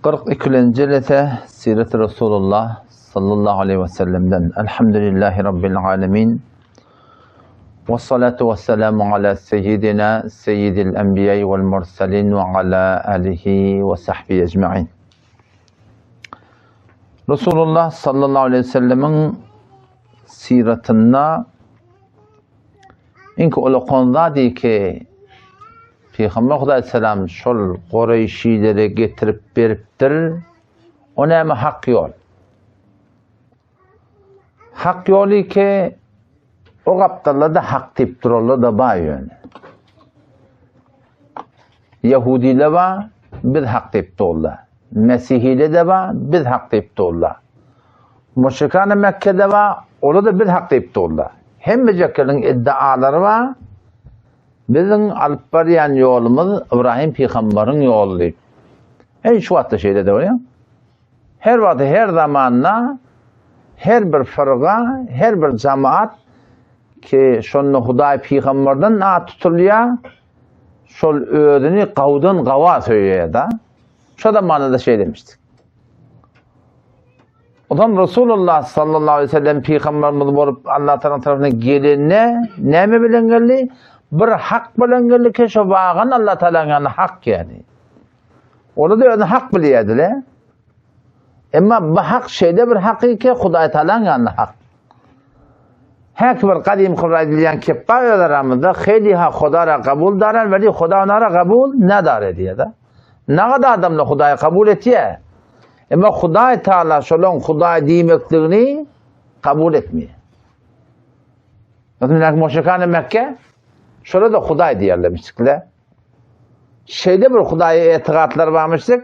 42-nji jelese Siret Resulullah sallallahu aleyhi ve sellem'den. Elhamdülillahi Rabbil alemin. Ve salatu ve selamu ala seyyidina seyyidil enbiya vel mursalin ve ala alihi ve sahbihi ecma'in. Resulullah sallallahu aleyhi ve sellemin siratynda iňki ulakan zady ki Pygamber Hudaýsalam şol Goreýşilere getirip beripdir. O näme hak ýol? Hak ýoly ki o gapdalda da hak diýip durarlar da bar ýöne. Ýahudiler bar, biz hak diýip durlar. Mesihile de bar, biz hak diýip durlar. Müşrikany Mekke'de bar, olar da biz hak diýip durlar. Hemmejekleriniň iddialary bar. Biziň alyp barýan ýolumyz Ybrahim pygambaryň ýoly diýip. Eý şu wagtda şeýle de bolýar. Her wagt her zamanda her bir fyrga, her bir jamaat ki şonda Hudaý pygambardan at tutulýar, şol özüni gawdan gawa söýýär da. Şo zamanda da şeýle demişdik. Ondan Resulullah sallallahu aleyhi ve sellem peygamberimiz bolup Allah Teala tarafından gelende näme bilen geldi? Bir hak bilen geldi ki şo bagan Allah Teala'nın yani hak yani. Onu da özüni hak bilýärdiler. Emma bu hak şeýle bir haky ki Hudaý Teala'nın yani hak. Her bir gadim Kur'an edilýän kepba öz aramyzda heli ha Huda kabul daran we Huda onara kabul nadar diýýär. Nagada adamlar Hudaýy kabul etýär. Emma Hudaý Taala şolaň Hudaý diýmekligini kabul etmeýär. Mesela müşrikane Mekke şola da Hudaý diýerler müşrikler. Şeýle bir Hudaýa etigatlar barmyşdyk.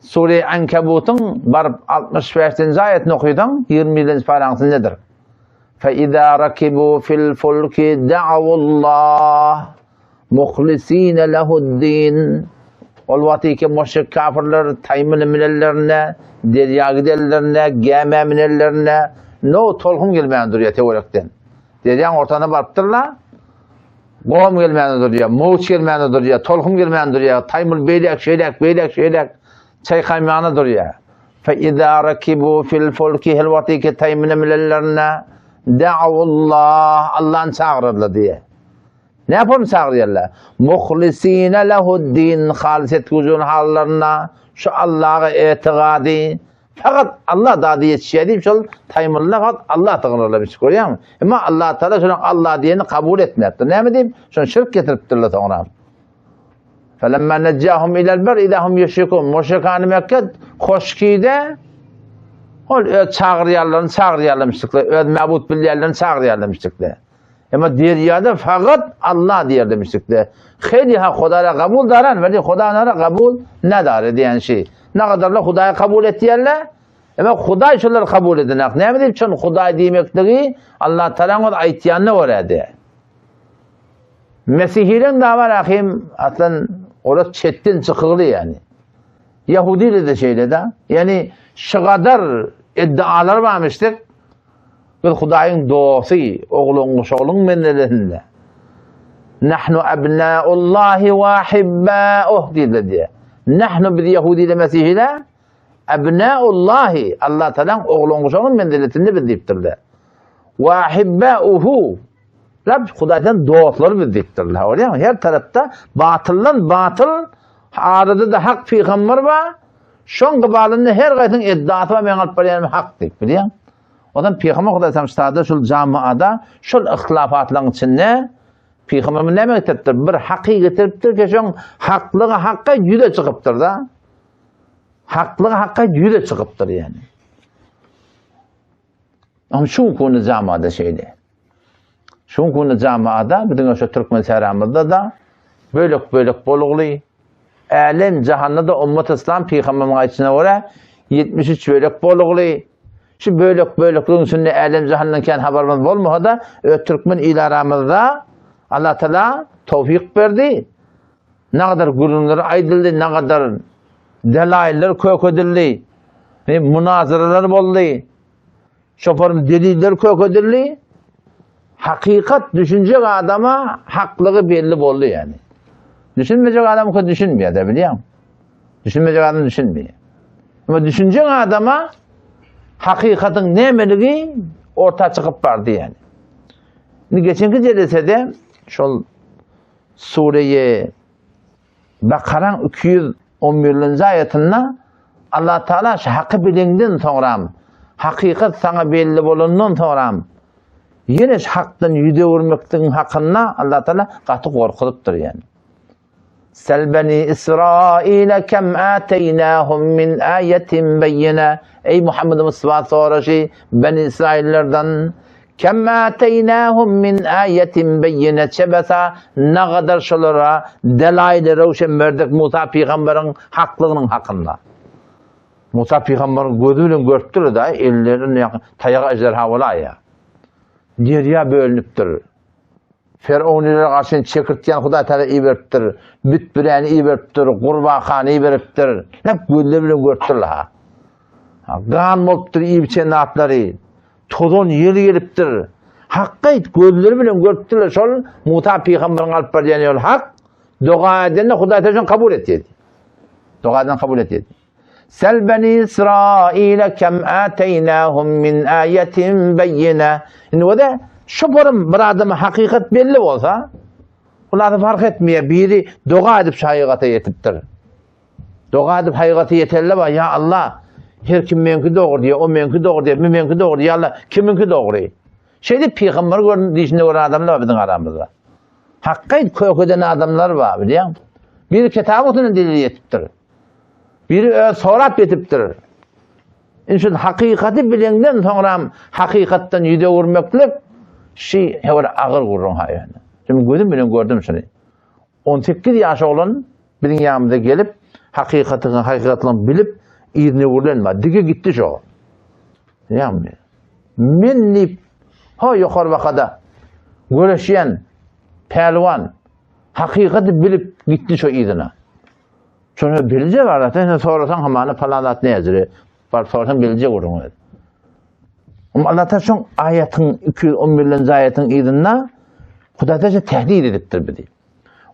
Sure Ankabutyň baryp 65-nji aýatyny okysaň, 21-nji paraňsy nedir? Fe iza rakibu fil fulki da'awullah Muhlisine lehuddin. Ol wagtyky müşrik kafirler taýmyny minenlerinde, derýa gidenlerinde, gämä minenlerinde no tolkun gelmän durýar töwerekden. Derýaň ortasyna barypdyrlar. Gom gelmän durýar, mowç gelmän durýar, tolkun gelmän durýar, taýmyl beýläk, şeýläk, beýläk, şeýläk çaýkaýmana durýar. Fe iza rakibu fil fulki hel wagtyky taýmyny minenlerinde da'awullah Allahny çagyrarlar diýär. Näme üçin çagyrýarlar? Muhlisine lehuddin halis etgüjün hallarynda şu Allaha etigady fakat Allah dady ýetişýär diýip şol taýmylla fakat Allah tygynarlar bir görýäňmi? Emma Allah Taala şonuň Allah diýeni kabul etmändir. Näme diýip? Şony şirk getiripdirler soňra. Felemma nejjahum ilel ber idahum ýüşrikun. Müşrikany Mekke hoşkide ol öz çagyrýanlaryny çagyrýarlarmyşdyklar, öz mabut bilýänlerini çagyrýarlarmyşdyklar. Emma derýada fakat Allah diýer demişdikde. Heli ha Hudaýa kabul daran we Hudaýa kabul nadare diýen şey. Ne kadarla Hudaýa kabul etýärler? Emma Hudaý şolary kabul edenak. Näme diýip şon Hudaý diýmekligi Allah Taala öz aýtýanyna görä diýär. Mesihiliň dawa rahim aslan olar çetden çykygly ýani. Ýahudiler de şeýle de. Ýani şu kadar iddialar barmyşdyk. Biz Hudaýyň dosty, ogluň-guşaglyň menzelesinde. Nahnu abnaullahi we ahibbauh diýdiler diýýär. Nahnu biz ýahudiler, mesihiler abnaullahi, Allah Tagalaň ogluň-guşagynyň menzeletinde biz diýipdirler. We ahibbauhu Rab Hudaýdan dostlary biz diýipdirler. Görýäňmi? Her tarapda batyldan batyl, arada da hak pygamber bar. Şoň gybalynda her gaýsyň iddiasy bar, men alyp barýanym hak diýip, bilýäň? Ondan Pygamber Hudaý tam ştada şul jamaada şol yhtilafatlaryň içinde Pygamberimiz näme getiripdir? Bir haky getiripdir ki şoň haklygy hakka ýüze çykypdyr da. Haklygy hakka ýüze çykypdyr ýani. Oň şu konu jamaada şeýle. Şu konu jamaada biziň şu türkmen säramyzda da bölek-bölek bolugly Älem jahanda-da ummat yslam pygamberimiň aýdyşyna görä 73 bölek bolugly. Şu bölek-bölekligiň içinde älem jahandan kän habarymyz bolmasa-da, öz türkmen il aramyzda Allah Taala towfik berdi. Nagadar gürrüňler aýdyldy, nagadar delailler kök edildi, munazaralar boldy. Şoparym deliller kök edildi. Hakykat düşünjek adama haklygy belli boldy yani. Düşünmeyecek adam ki düşünmüyor da bilýän. Düşünmejek adam düşünmeýär. Ama düşünjek adama hakykatyň nämeligi orta çykyp bardy yani. Şimdi geçenki jelesede şol Sureyi Bakaraň 211-nji aýatynda Allah Taala şu haky bilenden soňram, hakykat saňa belli bolandan soňram ýene şu hakdan ýüz öwürmekligiň hakynda Allah Taala gaty gorkuzypdyr ýani. Sel beni Israile kem ateynahum min ayetin beyyine. Ey Muhammed Mustafa soraşy beni İsraillerden Kem ateynahum min ayetin beyyine çebesa ne kadar şolara delaýly röwşen berdik Musa pygamberiň haklygynyň hakynda. Musa pygamberiň gözi bilen görüpdir da ellerini taýaga ejderha bolaýýar. Derýa bölünipdir. Ferownylara garşy çekirtgäni Hudaý Taala iberipdir. Bitbiräni iberipdir, gurbakany iberipdir. Hep gözleri bilen görüpdirler ha. Gan bolupdyr iýip içen zatlary. Tozan ýel gelipdir. Hakka gözleri bilen görüpdirler. Şol Musa pygamberiň alyp barýan ýoly hak. Doga edende Hudaý Taala kabul etdi. Doga eden kabul etdi. Sel beni İsraile kem ateynahum min ayetin beyyine. Indi o da şu forum bir adama hakykat belli bolsa, ular fark etmeýär. Biri doga edip şu hakykata ýetipdir. Doga edip hakykata ýetelle bar. Ya Allah, her kim meňki dogry diýär, o meňki dogry diýär, meňki dogry diýär. Ya Allah, kimiňki dogry? Şeýdip pygamber görün diýişinde gören adamlar bar biziň aramyzda. Hakka kök eden adamlar bar, bilýäň. Biri kitabyň üstünden delil ýetipdir. Biri öz sorap ýetipdir. Indi şu hakykaty bilenden soňram hakykatdan ýüz öwürmeklik şi hewr agyr gürrüň ha ýöne. Şimdi gözüm bilen gördüm şuny. 18 ýaş oglan biziň ýanymyza gelip hakykatyň hakykatlygyny bilip yzyna öwrülenme. Dige gitdi şo. Ýagny men diýip ha ýokary bakada göreşýän pälwan hakykaty bilip gitdi şo yzyna. Şony bilje bar zaten sen sorasaň hamana falan zat näzire. Bar sorasaň bilje gurun öz. Ama Allah ta şoň aýatyň 211-nji aýatyň yzynda Hudaý ta tehdit edipdir bizi.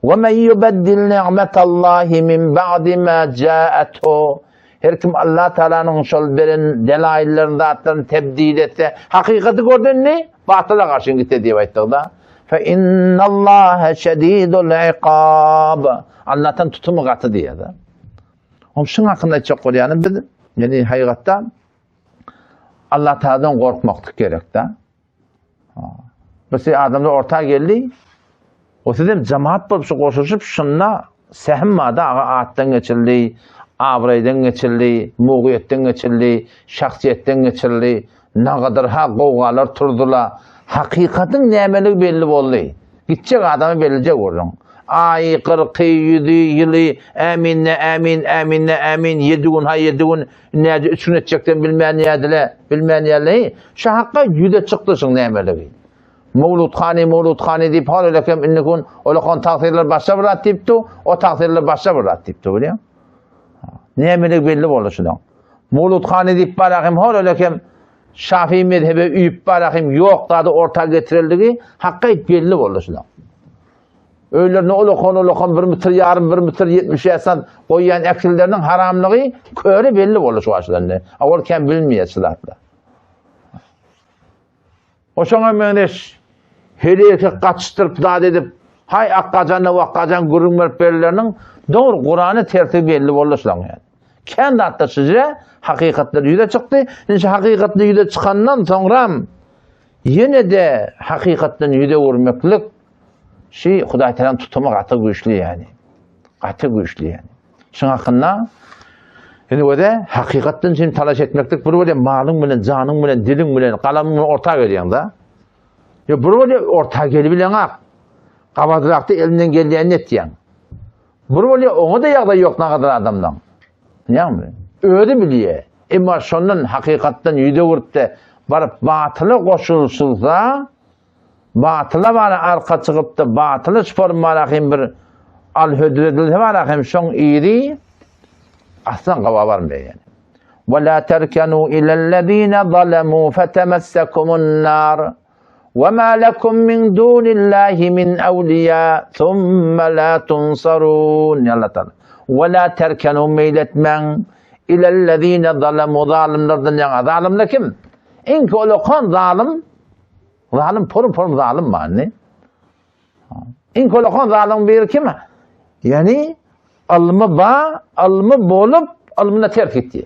Ve men yubeddil ni'metallahi min ba'di ma ja'athu Her kim Allah Taalanyň şol beren delaillerini zatlaryny tebdil etse, hakykaty gördüni, batyla garşy gitse diýip aýtdy-da. Fe innallaha şedidul iqab. Allah'tan tutumy gaty diýýär. Oň şuň hakynda aýtjak bolýanym biz, ýani haýgatda Allah Taala'dan gorkmaklyk gerek-de. Bir adamlar orta geldi. O sizem jemaat bolup şu goşulyşyp şunda sähim barda aga atdan geçildi, abraýdan geçildi, mugyýetden geçildi, şahsyýetden geçildi. Nagadyr ha gowgalar turdyla. Hakykatyň nämeligi belli boldy. Gitjek adamy bellije gördüň. Aýy, kyrky, ýüzi, ýyly, äminne ämin, äminne ämin, ýedi gün ha ýedi gün, näce üç gün etjekden bilmän ýädile, bilmän ýäle. Şu hakka ýüze çykdy şuň nämeligi. Mowlud hany, Mowlud hany diýip hol elekem indi gün olakan tagsyrlar başga bir zat diýipdi, o tagsyrlar başga bir zat diýipdi, bilýäň. Nämeligi belli boldy şudan. Mowlud hany diýip barahym hol elekem Şafii mezhebe üýüp barahym ýok zady orta getirildigi hakka belli boldy şudan. Öýlerine ulakan ulakan bir metr ýarym, bir metr 75 sant goýýan ekilleriniň haramlygy köre belli boldy şu başdan. Awal kem bilmeýär şu zatlar. Oşoňa meňzeş heleýki gaçyşdyryp zat edip, haý akgajanda wakgajan gürrüň berip berleriniň dogry Kurany tersi belli boldy şulaň ýaly. Kän zatlar şije hakykatlar ýüze çykdy. Indi şu hakykatlar ýüze çykandan soňram ýene-de hakykatdan ýüze öwürmeklik şi Hudaý Taala tutumy gaty güýçli ýani. Gaty güýçli ýani. Şuň hakynda Indi öde hakykatdan üçin talaş etmeklik bir bolýar malyň bilen, janyň bilen, diliň bilen, galamyň bilen orta gelýäň-da. Ýa bir bolýar orta gelibileňak. Gabadyrakda elinden gelýänini etýäň. Bir bolýar oňa da ýagdaý ýok nagadar adamdan. Ýagny özi bilýär. Emma şondan hakykatdan ýüz öwürip-de baryp batyla goşulsa, Batyla bara arka çykypdy, batyly şform bara hem bir al hödür edilse bara hem şoň iri aslan gawa barmaýar. Ve la terkenu ilellezine zalemu fetemessekumun nar. Ve ma lekum min dunillahi min evliya thumma la tunsarun. Allah Teala. Ve la terkenu meýl etmäň ilellezine zalemu zalymlardan ýaňa. Zalymlar kim? Iň kolakan zalym zalym porum porum zalym many. Iň kolakan zalymyň biri kim? Ýani ylmy ba, ylmy bolup, ylmyna terk etdi.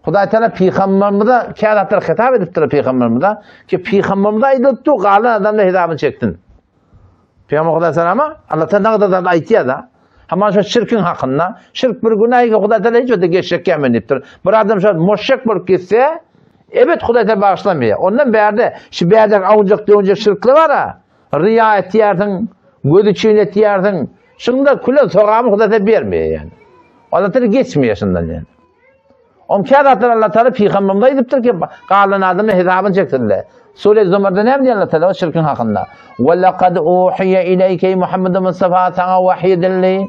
Hudaý Teala pygamberimize käratlar hitap edipdir pygamberimize ki pygamberimize aýdypdy, galan adamlar hesabyny çeksin. Pygamber Hudaý Teala Allah Teala nagda zat aýtýar da. Hama şu şirkiň hakynda, şirk bir günäge Hudaý Teala hiç wagt geçjek ýamen diýipdir. Bir adam şu muşrik bolup gitse, ebet Hudaý Teala bagyşlamaýar. Ondan bärde şu bärde awunjak döwünjek şirkler bar. Riýa etýärsiň, göz üçin etýärsiň. Şunda küle sogaby Hudaý Teala bermeýär ýani. Allah Teala geçmeýär şundan ýani. On kä zatlar Allah Teala pygamberimize aýdypdyr ki, galan adamlar hesabyny çeksinler. Sure Zumarda näme diýen Allah Teala şirkiň hakynda? Ve laqad uhiya ileyke Muhammed Mustafa sana vahiy edildi.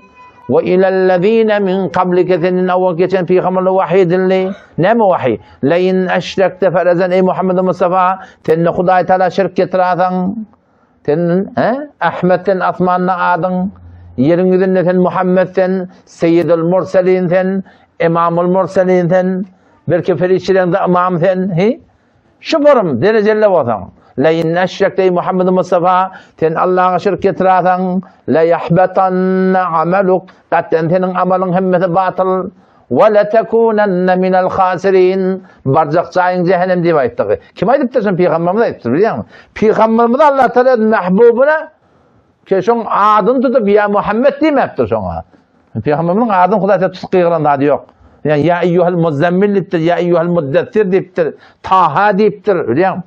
Ve ilellezine min qablike senden awal geçen pygamberlere vahiy edildi. Näme vahiy? Le in eşrekte felezen ey Muhammed Mustafa sen Hudaý Teala şirk getirasaň. Sen, he? Ahmet sen asmanda adyň, ýeriň ýüzünde sen Muhammed sen, Seýidül Murselin sen, Imamul Murselin sen, belki perişdeleň de imam sen, he? Şu borum derejeli bolsaň, la in eşrekte ey Muhammed Mustafa, sen Allaha şirk getirasaň, la yahbatanna amaluk, gatten seniň amalyň hemmesi batyl. Ve letekunenne minel hasirin. Barjak jaýyň cehennem diýip aýtdygy. Kim aýdypdyr şony? Pygamberimiz aýdypdyr, bilýäňmi? Pygamberimiz Allah Teala mahbubuna ke şoň adyny tutup ýa Muhammed diýmäpdir şoňa. Pygamberimiziň adyny Hudaý Teala tutup gygyran zady ýok. Ýa ýa eýýuhel muzammil diýipdir, ýa eýýuhel muddessir diýipdir, Taha diýipdir, bilýäňmi?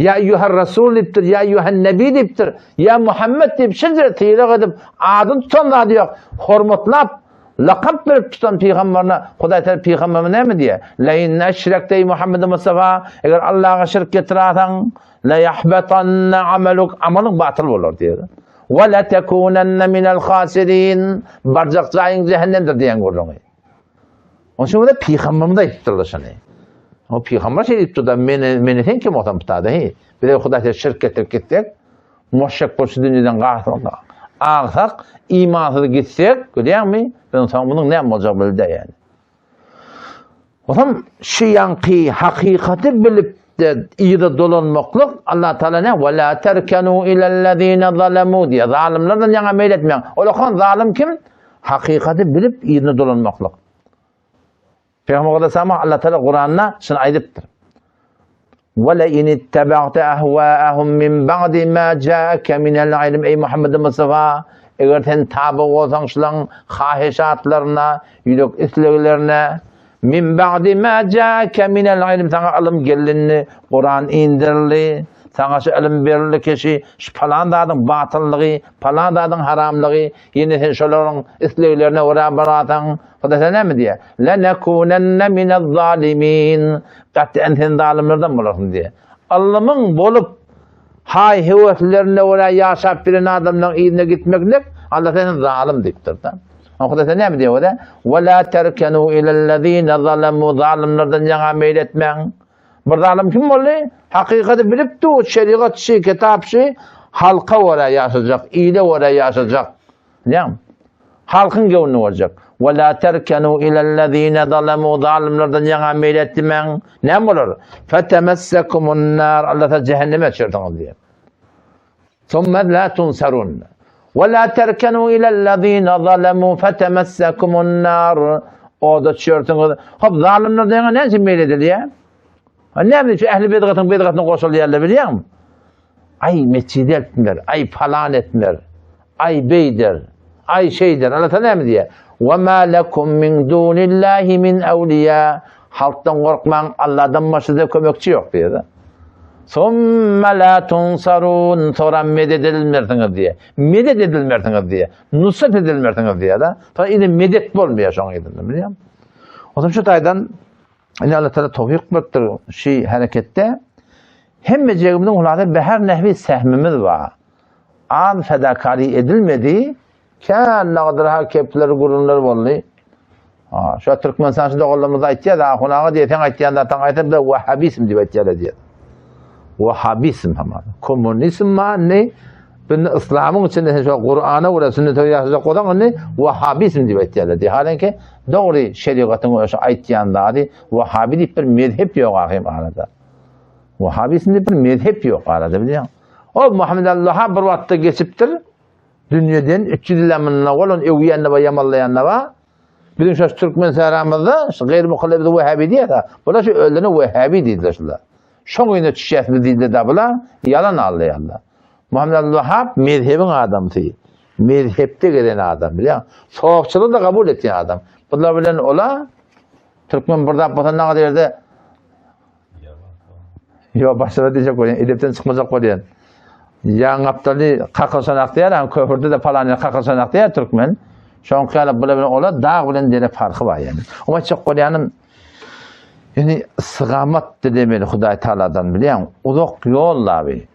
Ýa eýýuhel Rasul diýipdir, ýa eýýuhen Nebi diýipdir, ýa Muhammed diýip şince sylag edip adyny tutan zady ýok. Hormatlap, lakap berip tutan pygamberine Hudaý Teala pygamberime näme diýýär? La in eşrekte ey Muhammed Mustafa, eger Allaha şirk getirasaň, la yahbatanna amaluk, amalyň batyl bolar diýýär. Ve la tekunenne minel hasirin, barjak jaýyň cehennemdir diýen gürrüňi. Onun üçin de pygamberimiz aýdypdyrlar şony. O pygamber şey diýipdir da, meni, meni sen kim bolsaň butada, hey. Bize Hudaý şirk getirip gitsek, muşrik bolup şu dünýeden galsak, agsak, imansyz gitsek, görýäňmi? Biz soň munuň näme boljagy bilde ýani. Otam şu ýanky hakykaty bilip de yza dolanmaklyk Allah Taala ne? Ve la terkenu ilellezine zalemu diýe. Zalimlerden ýaňa meýil etmäň. Olakan zalim kim? Hakykaty bilip yzyna dolanmaklyk. Peygamber Aleyhisselam Allah Teala Kur'an'da şunu aýdypdyr. Ve le in ittaba'ta ahwa'ahum min ba'di ma ja'aka minel ilm ey Muhammed Mustafa eger sen tabi bolsaň şulaň haheşatlaryna, ýürek isleglerine min ba'di ma ja'aka minel ilm sana ylym gelindi, Kur'an indirildi, sana şu ylym berildi ki şu palan zadyň batyllygy, palan zadyň haramlygy, Ýene sen şolaryň isleglerine görä bararsaň, Hudaý sana näme diýýär? Lenekunenne minez-zalimin. Gaty sen zalymlardan bolarsyň diýýär. Ylmyň bolup, haý-höweslerine görä ýaşap bilen adamlaryň yzyna gitmeklik, Allah seni zalym diýipdir-de. Hudaý sana näme diýýär? Ve la terkenu ilellezine zalemu zalymlardan ýaňa meýil etmäň. Bir zalym kim boldy? Hakykaty bilip dur, şerigat şi, kitap şi, halka görä ýaşajak, ile görä ýaşajak. Näme? Halkyň göwnüni görjek. Ve la terkenu ilellezine zalemu zalymlardan ýaňa meýil etmäň. Näme bolar? Fetemessekumun nar. Allah ta cehenneme düşersiňiz diýär. Thumma la tunsarun. Ve la terkenu ilellezine zalemu fetemessekumun nar. Oda düşersiňiz. Hop zalymlardan ýaňa näme üçin meýil edilýär? Näme üçin ähli bidgatyň bidgatyna goşulýarlar bilýäňmi? Aý mesjide etmer, aý falan etmer, aý beýder, aý şeýder. Allah Taala näme diýýär? Ve ma lekum min dunillahi min awliya. Halkdan gorkmaň, Allahdan başga size kömekçi ýok diýýär. Summa la tunsarun, soňra medet edilmersiňiz diýýär. Medet edilmersiňiz diýýär. Nusrat edilmersiňiz diýýär. Soňra indi medet bolmaýar şoň yzynda, bilýäňmi? Onsoň şu taýdan indi Allah Taala towfik beripdir şu hereketde. Hemmejegimiziň hulasa behar nehwi sehmimiz bar. Az fedakary edilmedi. Kän nagdyr kepler gürrüňler boldy. Ha, şu Türkmenistan şu doganlarymyz aýtýar, ahun aga diýe, sen aýtýan zaten aýtsa da wahhabizm diýip aýtýarlar diýe. Wahhabizm hem. Kommunizm ma ne? Bunda yslamyň içinde sen şo Kur'ana görä sünnete görä ýaşajak bolsaň indi wahhabizm diýip aýtýarlar diýýär. Halanki dogry şerigatyň şo aýtýan zady wahhabi diýip bir mezhep ýok ahym arada. Wahhabizm diýip bir mezhep ýok arada bilýäň. O Muhammed al-Wahhab bir wagtda geçipdir. Dünýeden 300 ýyl mundan owal ony öwýän-de bar, ýamanlaýan-da bar. Biziň şu türkmen säramyzda şu gaýry mukallid wahhabi diýýär. Bular şu özlerine wahhabi diýdiler şular. Şoň ýüzüne düşýäs biz diýdiler da bular ýalan aldaýarlar. Muhammed al-Wahhab mezhebiň adamsy. Mezhepde gezen adam bilýäň. Sofçylygy da kabul etýän adam. Bular bilen ola türkmen bir zat bolsa naňa ýerde Ýo başga diýjek bolýan, edepden çykmajak bolýan. Ýaň gapdaly kakylşanak diýer, han köpürde de palan ýer kakylşanak diýer türkmen. Şoňky ýaly bular bilen ola dag bilen dere parhy bar ýani. Oňa aýtjak bolýanym ýani sygamat dilemeli Hudaý Taaladan bilýäň, uzak ýol laby.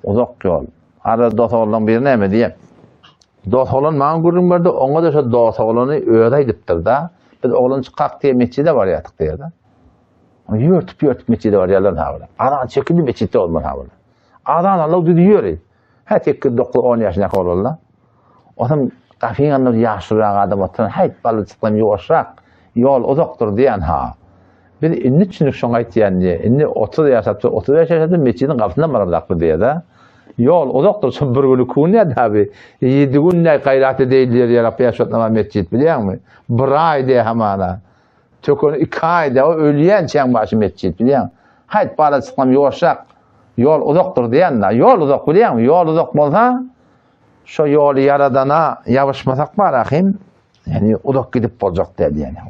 Uzak ýol. Arada dos oglanlaryň biri näme diýýär? Dos oglan maňa gürrüň berdi, oňa-da şo dos oglany özi aýdypdyr-da. Biz oglan çykak diýe metjide barýardyk diýýär-de. Ýörtüp ýörtüp metjide barýarlar ha bular. Azan çekildi metjitde bolmaly ha bular. Azan Allah diýdi ýöri. Hä 8 9 10 ýaşyndaky oglanlar. Otam gapyň alnynda ýaşulyrak adam oturan, häýt balajyklam ýuwaşrak, ýol uzakdyr diýen ha. Biz indi düşündik şoňa aýtýan diýe. Indi 30 ýaşapdyr, 35 ýaşapdyr, metjidiň gapysyndan baramzakly diýe-de. Ýol uzakdyr, şo bir gün, iki gün näde abi. Ýedi gün näý gaýrat edeýin diýer ýalak bäş otnama metjit bilýäňmi? Bir aý diýe hamana. Tökeni iki aý diýe, o ölýänçäň başy metjit bilýäň. Haýt balajyklam ýuwaşrak, ýol uzakdyr diýen-de. Ýol uzak bilýäňmi? Ýol uzak bolsa, Şo ýoly ýaradana ýabyşmasak bar ahym, ýani uzak gidip boljak däl ýani.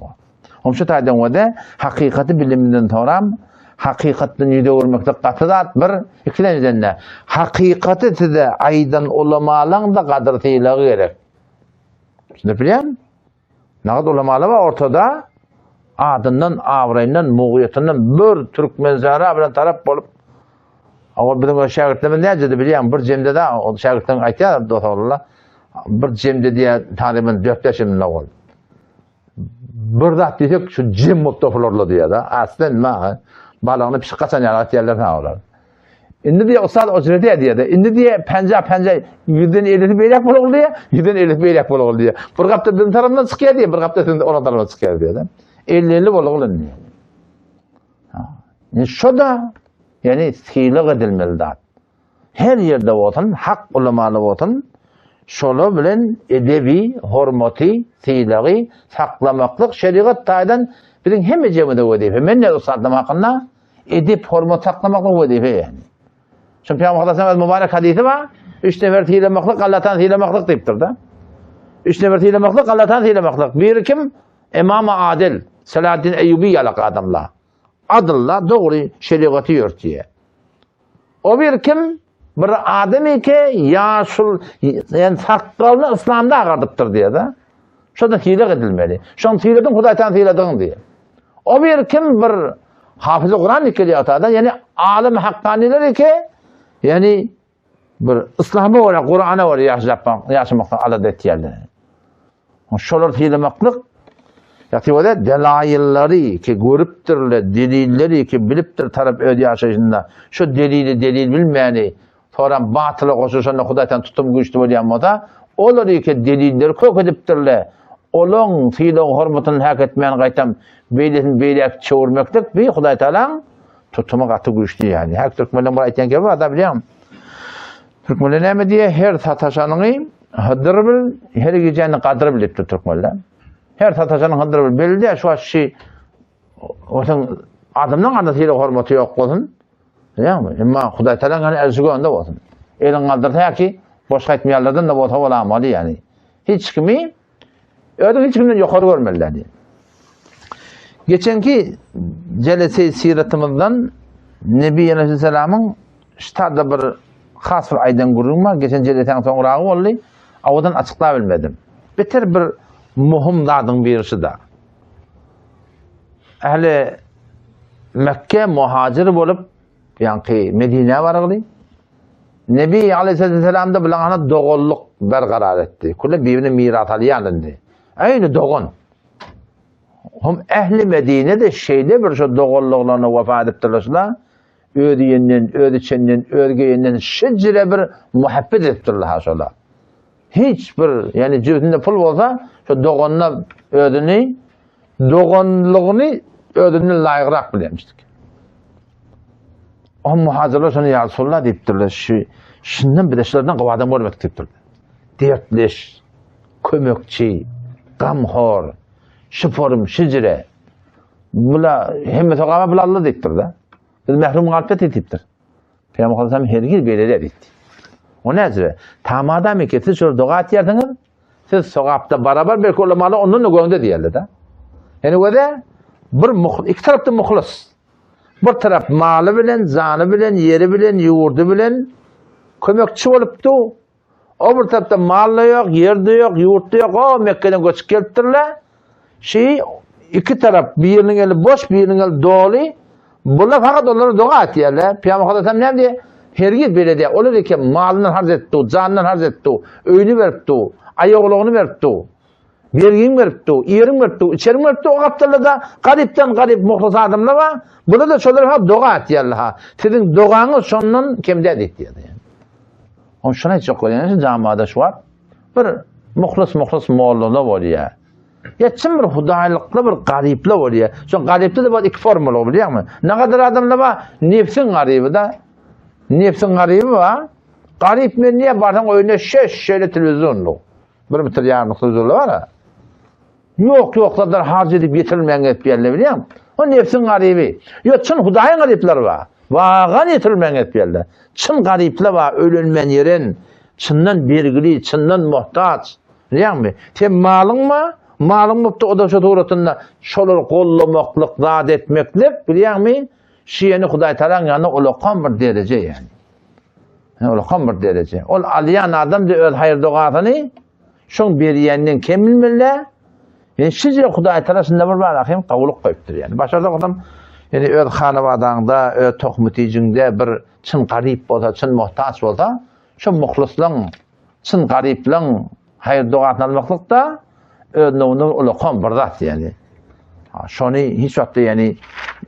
Hom şu taýdan wede hakykaty bilimden soram hakykatdan ýüz öwürmeklik gaty zat bir, ikilenjiden-de hakykaty size aýdan ulamalaň da gadyr sylagy gerek. Düşünip bilýän? Nagt ulamalar bar ortada adyndan, abraýyndan, mugyýetinden bir türkmenzara bilen tarap bolup Awa biziň o şägirtlerimiz näcede bilýän bir jemde da o şägirtleriň aýtýar dost oglanlar bir jemde diýä taryban 4-5 ýyl ol. Bir zat diýsek şu jem bolup topularlar diýýär da. Aslen ma balagyny pişik gaçan ýaly atýarlar ha olar. Indi diýe ussat oçret diýýär. Indi diýe penja penja ýüzden ellisi beýläk bolagly diýe, ýüzden ellisi beýläk bolagly diýe. Bir gapda biziň tarapyndan çykýar diýe, bir gapda siziň onuň tarapyndan çykýar diýe. Elli elli bolagly indi. Indi şo da ýani sylag edilmeli zat. Her ýerde bolsun, hak ulamaly bolsun, şolar bilen edebi, hormaty, sylagy saklamaklyk şerigat taýdan biziň hemme jemide wezipe. Men ne ussatlam hakynda Edep, hormat saklamaklyk wezipe ýagny. Şun Pygamber sallallahu aleyhi mübarek hadisi bar. Üç nefer sylamaklyk Allah'tan sylamaklyk diýipdir da. Üç nefer sylamaklyk Allah'tan sylamaklyk. Biri kim? Imam Adil, Selahaddin Eýýubi ýalak adamlar. Adylla dogry şerigaty ýörtýär. O bir kim? Bir adam eke ýaşul, ýani sakgalyny yslamda agardypdyr diýýär da. Şo-da sylag edilmeli. Şony syladyň, Hudaýtan syladyň diýýär. O bir kim bir hafyzy Kuran eke diýýär atada, ýani alym hakkaniler eke, ýani bir yslama görä, Kurana görä ýaşamak, ýaşamakdan alada etýärler. Şolar sylamaklyk ýa bolýar delaýyllary ki görüpdirler, delilleri ki bilipdir tarap öz ýaşaýşynda. Şu delili delil bilmäni, soram batyla goşuşanda Hudaýdan tutum güýçli bolýan bolsa, olary ki delilleri kök edipdirler. Olaň sylag hormatyny hak etmän gaýtam beýlesini beýläk çöwürmeklik bi Hudaý Tagalaň tutumy gaty güýçli ýaly. Hak türkmenleň bir aýtýan gepi bar da bilýäňmi? Türkmenler näme diýýär? Her sataşanyňy Hydyr bil, her gijäni gadyr bil diýipdir türkmenler. Her sataşanyň Hydyr bil. Belli däl şu wagt şi otuň adamlaryň arasynda hormaty ýok bolsun. Bilýäňmi? Emma Hudaý Tagalaň hany elçi gönde bolsun. Elin galdyrsa ki boş gaýtmaýanlardan da bolsa bolamaly ýani. Hiç kimi özüň hiç kimden ýokary görmeli däl. Geçenki jelese siratymyzdan Nebi Aleyhisselamyň ştada bir has bir aýdan gürrüň bar. Geçen jelesäň soňragy boldy. Awadan açyklap bilmedim. Beter bir muhim zadyň birisi da. Ähli Mekke muhacir bolup, ýaňky Medinä barygly. Nebi Aleyhisselam da bilen ana doganlyk bergarar etdi. Küle birine miras alýan indi. Äýni dogan. Hom ähli Medine de şeýle bir şu doganlyklaryna wefa edipdirler şular. Öz iýenden, öz içenden, öz geýenden şejere bir muhabbet edipdirler ha şolar. Hiç bir, ýani jübüsinde pul bolsa, şu doganyna özüni doganlygyny özünden laýygrak bilýärmişdik. O muhacirler şony ýa Resulullah diýipdirler, şu şundan bize şulardan gowy adam görmedik diýipdirler. Dertleş, kömekçi, gamhor, şuporym, şijire. Bula hemme sogaba bula Allah diýipdir-de. Biz mehrum galyp diýipdir. Peygamber Aleyhisselam hergiz beýle däl diýdi. O näzire? Tamada ki siz şol doga etýärsiňiz, siz sogapda barabar belki ulamalar ondan da göňde diýerler-de. Ýani göze bir muh iki tarapda muhlis. Bir tarap maly bilen, jany bilen, ýeri bilen, ýurdy bilen kömekçi bolupdy. O bir tarapda mal-da ýok, ýer-de ýok, ýurt-da ýok. O Mekgeden göçüp gelipdirler. Şi iki tarap biriniň eli boş, biriniň eli doly. Bular fakat olara doga etýärler. Peygamber Aleyhisselam näme diýýär? Hergiz beýle diýýär. Olar eken malyndan harç etdi, janyndan harç etdi, öýüni beripdi, aýagulagyny beripdi. Bergiň beripdi, ýeriň beripdi, içeriň beripdi. O gapdalda da garypdan garyp muhlis adamlar bar. Bular da şolara ha doga etýärler ha. Siziň dogaňyz şondan kem däl diýýär. Oň şuny aýtjak bolýan, şu jamada şu wagt bir muhlis-muhlis mollalar bolýar. Ýa çyn bir hudaýlykly bir garyplar bolýar. Şo garypda da bar iki formula bilýärmi? Ne kadar adamlar bar, nefsiň garyby da. Nefsiň garyby bar. Garyp men niýe barsaň öýüne şeş şeýle telewizionly. Bir metr ýarymlyk telewizorlar bar. Ýok, ýok zatlar harç edip ýetirilmän gezip ýerler bilýäňmi? O nebsiň garyby. Ýok, çyn Hudaýyň garyplary bar. Wagan ýetirilmän gezip ýerler. Çyn garyplar bar, ölenmän ýeren, çyndan bergili, çyndan muhtaç. Bilýäňmi? Sen malyň bar, malyň bolupdy, o da şu suratynda şolary gollamaklyk, zat etmeklik, bilýäňmi? Şu ýeni Hudaý Tagalaň ýanynda ulakan bir dereje ýani. Ulakan bir dereje. Ol alýan adam da öz haýyr dogasyny Şoň berýänden kem bilmeli. Yani şije Hudaý Taala şunda bir bar hem gawulyk goýupdyr yani. Başarsa adam yani öz hanabadaňda, öz tohmutijiňde bir çyn garyp bolsa, çyn muhtaç bolsa, şu muhlyslaň, çyn garyplaň haýyr dogasyny almaklyk da öz nowuna ulakan bir zat yani. Ha, şony hiç wagtda yani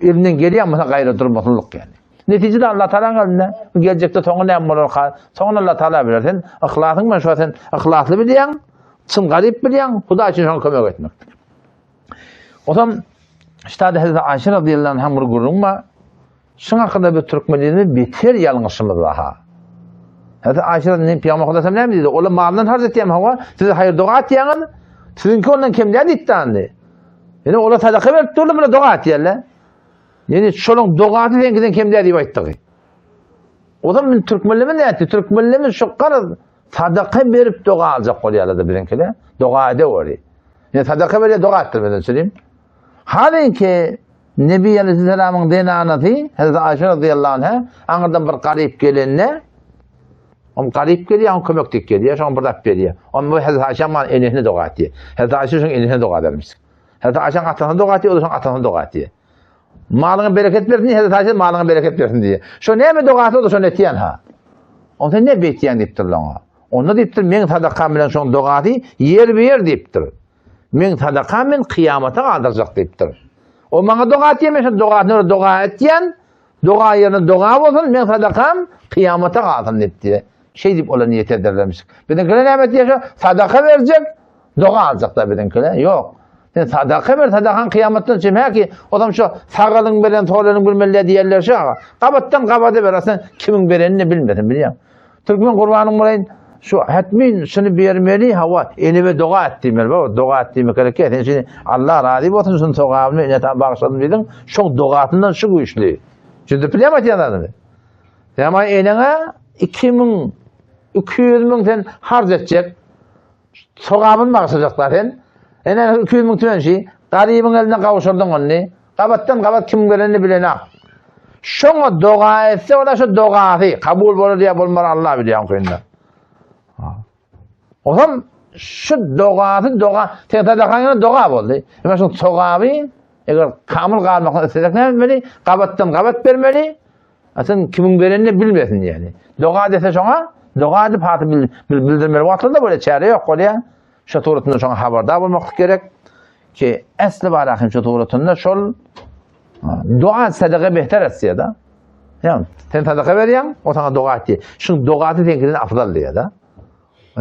elinden gelýän bolsa gaýra durmasynlyk yani. Netijede Allah Taala elinde. Geljekde soňy näme bolar? Soňuny Allah Taala biler. Sen yhlasyň bilen şo sen yhlasly bilýäň, çyn garyp bilýäň, Hudaý üçin şoňa kömek etmek. Otam Ştada Hazreti Ayşe radıyallahu anha bir gürrüň bar. Şuň hakynda bir türkmenlerimiz beter ýalňyşymyz bar ha. Hazreti Ayşe radıyallahu Peygamber Hudaý näme diýdi? Olar maldan harç etýän hawa, siz haýyr doga etýäňiz. Siziňki ondan kem däl diýdi andi. Ýöne olar sadaka berip durdy, bular doga etýärler. Ýene şolaň dogasy seňkiden kem däl diýip aýtdygy. O zaman biz türkmenlerimiz nätdi? Türkmenlerimiz şu garaz sadaka berip doga aljak bolýarlar da biziňkiler. Doga edeweri. Ne sadaka berýär doga etdir menden söyleyeyim. Halinki Nebi Aleyhisselam'ın zenanasy Hazreti Ayşe radıyallahu anha aňyrdan bir garyp gelende Om garyp gelýär, on kömek dik gelýär, şoň bir zat berýär. Om bu Hazreti Ayşe man enesine doga etýär. Hazreti Ayşe şoň enesine doga bermiş. Hazreti Ayşe'nin atasyna doga etýär, o da şoň atasyna doga etýär. Malyňa bereket bersin diýýär, Hazreti Ayşe malyňa bereket bersin diýýär. Şo näme dogasy o da şony etýän ha. Onda sen ne beýtýän diýipdirler oňa. Onda diýipdir, meň sadakam bilen şoň dogasy ýer be ýer diýipdir. Meň sadakam men kyýamata galdyrjak diýipdir. O maňa doga etýär, men şo dogasyna doga etýän, Doga ýerine doga bolsun, meň sadakam kyýamata galsyn diýipdi. Şeýdip olar niýet ederlermiş. Biziňkiler näme etýär şo? Sadaka berjek, doga aljak da biziňkiler. Ýok. Sen sadaka ber, sadakaň kyýamatdan çemä ki, odam şo sagalyň beren, solaryň bilmeli diýerler şo. Gabatdan gabada ber, sen kimiň berenini bilmesin, bilýäň. Türkmen gurbanyň bolaýyn, şu hetmin şuny bermeli, hawa, eneme doga et diýmeli, baba, doga et diýmek gerek sen şuny Allah razy bolsun, şuny sogabyny ene tam bagyşladym diýdiň, şoň dogasyndan şu güýçli. Düşündip bilýärmi aýtýan zadymy? Sen eneňe 2000 200 müň sen harç etjek, Sogabyny bagyşlajaklar sen. Ene 200 müň tümen şi. Garybyň eline gawşurdyň ony. Gabatdan gabat kim gelenini bilenak. Şoňa doga etse ola şu dogasy kabul bolar diýe bolmar Allah bilýän kynda. Olam şu dogasy doga sen sadakaňa doga boldy. Emma şu sogaby eger kamyl galmak islesek näme etmeli? Gabatdan gabat bermeli. A sen kimiň berenini bilmesin yani. Doga dese şoňa, doga edip haty bil, bil, bildirmeli wagtynda böyle çäre ýok bolýar. Şu suratynda şoňa habardar bolmaklyk gerek. Ki esli bar ahim şu suratynda şol dua sadaka behter etse da. Ýa, sen sadaka berýäň, o saňa doga etýär. Şuň dogasy seňkiden afzal diýýär-de.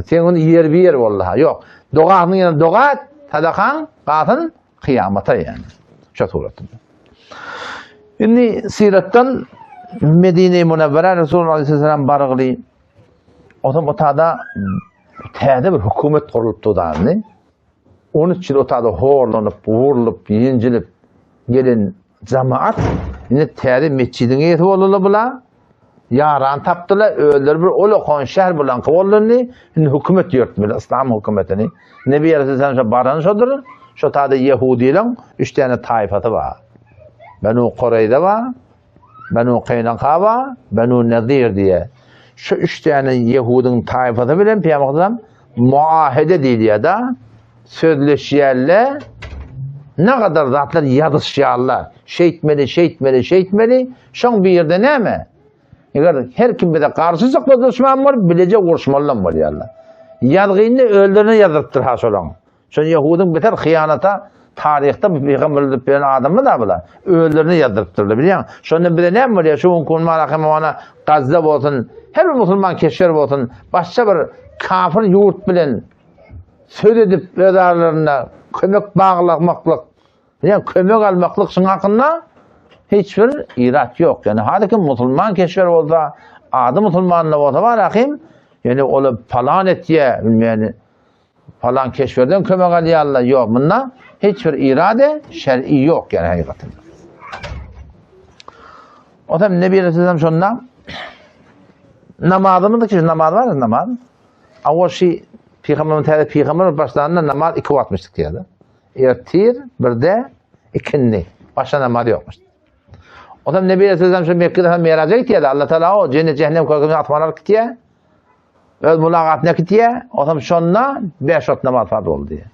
Sen ony ýer bir ýer boldy ha. Ýok. Dogasynyň ýerine doga et, sadakaň galsyn kyýamata ýani. Şu suratda. Indi siratdan Medine-i Münevvere Resulullah Aleyhisselam barygly Otam otada täze bir hökümet gurlupdy dany. 13 ýyl otada horlanyp, wurlup, ýenjilip gelen jamaat indi täze metjidiň eýesi boldular bular. Ýaran tapdylar, özleri bir ulakan şäher bilen boldy indi hökümet ýörtmeli, yslam hökümetini. Nebi Aleyhisselam şo baran şodur. Şo tada ýehudileň 3 tane taýfasy bar. Benu Kureyza bar, Benu Kaýnaka bar, Benu Nazir diýe. Şu üç tane ýehudyň taýfasy bilen Pygamberimiz muahede diýilýär da, sözleşýärler, ne kadar zatlar ýazyşýarlar. Şeýtmeli, şeýtmeli, şeýtmeli. Şoň bir ýerde näme? Eger her kim bize garşy çyksa duşman bolup, bileje uruşmalyam bolýarlar. Ýazgyny özlerine ýazdyrypdyr ha şolaň. Şol ýehudyň beter hyýanata taryhda bu pygamber öldürip beren adamlar da bular. Özlerine ýazdyrypdyrlar bilýäň. Şonda bize näme bolýar? Şu günki gün mana Gazza bolsun, her bir musulman keşer bolsun, başga bir kafir ýurt bilen söz edip öz aralarynda kömek baglamaklyk, ýa kömek almaklyk şuň hakynda hiç bir irat ýok. Ýani hadi kim musulman keşer bolsa, ady musulman da bolsa bar ahim, ýani ola palan etýä, bilmeýän Falan keşwerden kömek alýarlar. Ýok, munda hiç bir irade şer'i ýok ýani hakykatynda. O zaman Nebi Aleyhisselam şonda namazymyz ki namaz var namaz. Awal şi Peygamberin täze peygamber başlananda namaz iki wagtmyşdyk diýýär. Ertir birde ikindi. Başga namaz ýokmuş. O zaman Nebi Aleyhisselam şu Mekke'de hem miraca gitýär. Allah Teala o cennet cehennem korkusundan asmana alyp gitýär. Öz mulagatyna gitýär, onam şonda 5 wagt namaz farz boldy diýýär.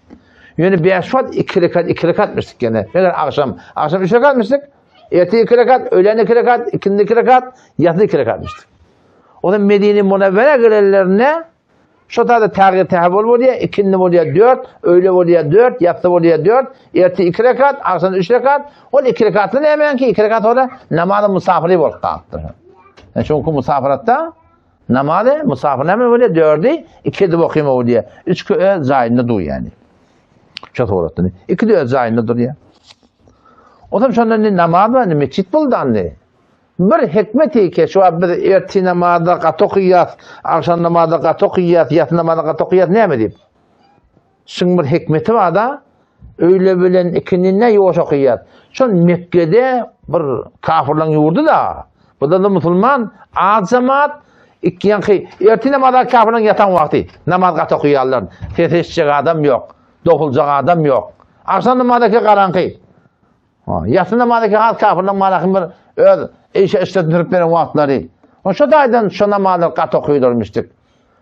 Ýöne 5 wagt 2 rekat 2 rekatmyşdyk ýene. Meger agşam, agşam 3 rekatmyşdyk. Erte 2 rekat, öýlän 2 rekat, ikindi 2 rekat, ýatsy 2 rekatmyşdyk. Onam Medine Munawwara gelenlerinde şo taýda tägir tähawul bolýar, ikindi bolýar 4, öýle bolýar 4, ýatsy bolýar 4, erte 2 rekat, agşam 3 rekat. Ol 2 rekatly nämeňki 2 rekat ola namazy musafiri bolup galypdyr. Yani çünki musafiratda Namazy musafir näme bolýar? Dördi, iki edip okyma bolýar. Üç öz jaýynda dur ýani. Şu suratda. Iki de öz jaýynda durýar. Otam şonda indi namaz bar, indi mesjit boldy indi. Bir hikmet eke, şu wagt biz ertir namazda gaty okaýas, agşam namazda gaty okaýas, ýatsy namazda gaty okaýas näme diýip. Şuň bir hikmeti bar da, öýle bilen ikindi ne ýuwaş okaýas. Şol Mekgede bir kafirleň ýurdy da. Bu da musulman az jemaat iki ýanky ertir namaza kafirleň ýatan wagty namaz gaty okaýarlar. Ses eşitjek adam ýok, dokuljak adam ýok. Agşam namazdaky garaňky. Ýatsy namazdaki has kafirleň malaky bir öz işe işletini sürüp beren wagtlary. O şo taýdan şo namazlar gaty okaýarmyşdyk.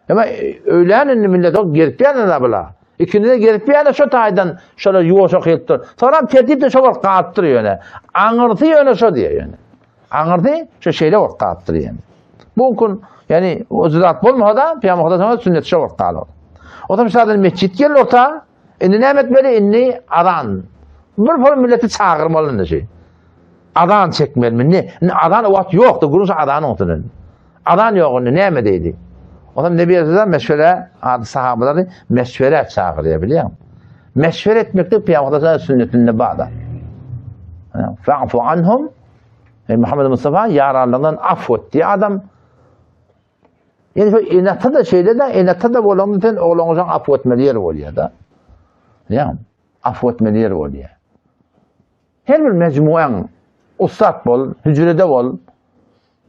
Emma öýlän indi millet o gezip ýärler bula. Ikindi de gezip ýärler şo taýdan şolar ýuwaş okaýypdyr. Soňra tertipde şo bolup galypdyr ýöne. Aňyrsy ýöne şo diýýär ýöne. Aňyrsy şo şeýle bolup galypdyr ýöne. Bu gün ýani o zat bolmasa da Pygamber sallallahu sünnet şo bolup galyp. O zaman şadan mesjit geldi orta. Indi näme etmeli? Indi azan. Bir bir milleti çagyrmaly indi şey. Azan çekmeli. Indi, indi azan wagt ýokdy. Gürrüň azan olsun. Azan ýok indi näme diýdi? Ondan Nebi Aleyhisselam meşwere ady sahabalary meşwere çagyrýar bilýäň. Meşwere etmeklik Pygamber sünnetinde bar. Fa'fu anhum Ey Muhammed Mustafa ýaranlardan af et diýen adam Ýani şu enata da şeýle de enata da bolanda sen ogluňyň af etmeli ýeri bolýar da. Ýa af etmeli ýeri bolýar. Her bir mejmuaň ussat bol, hücrede bol.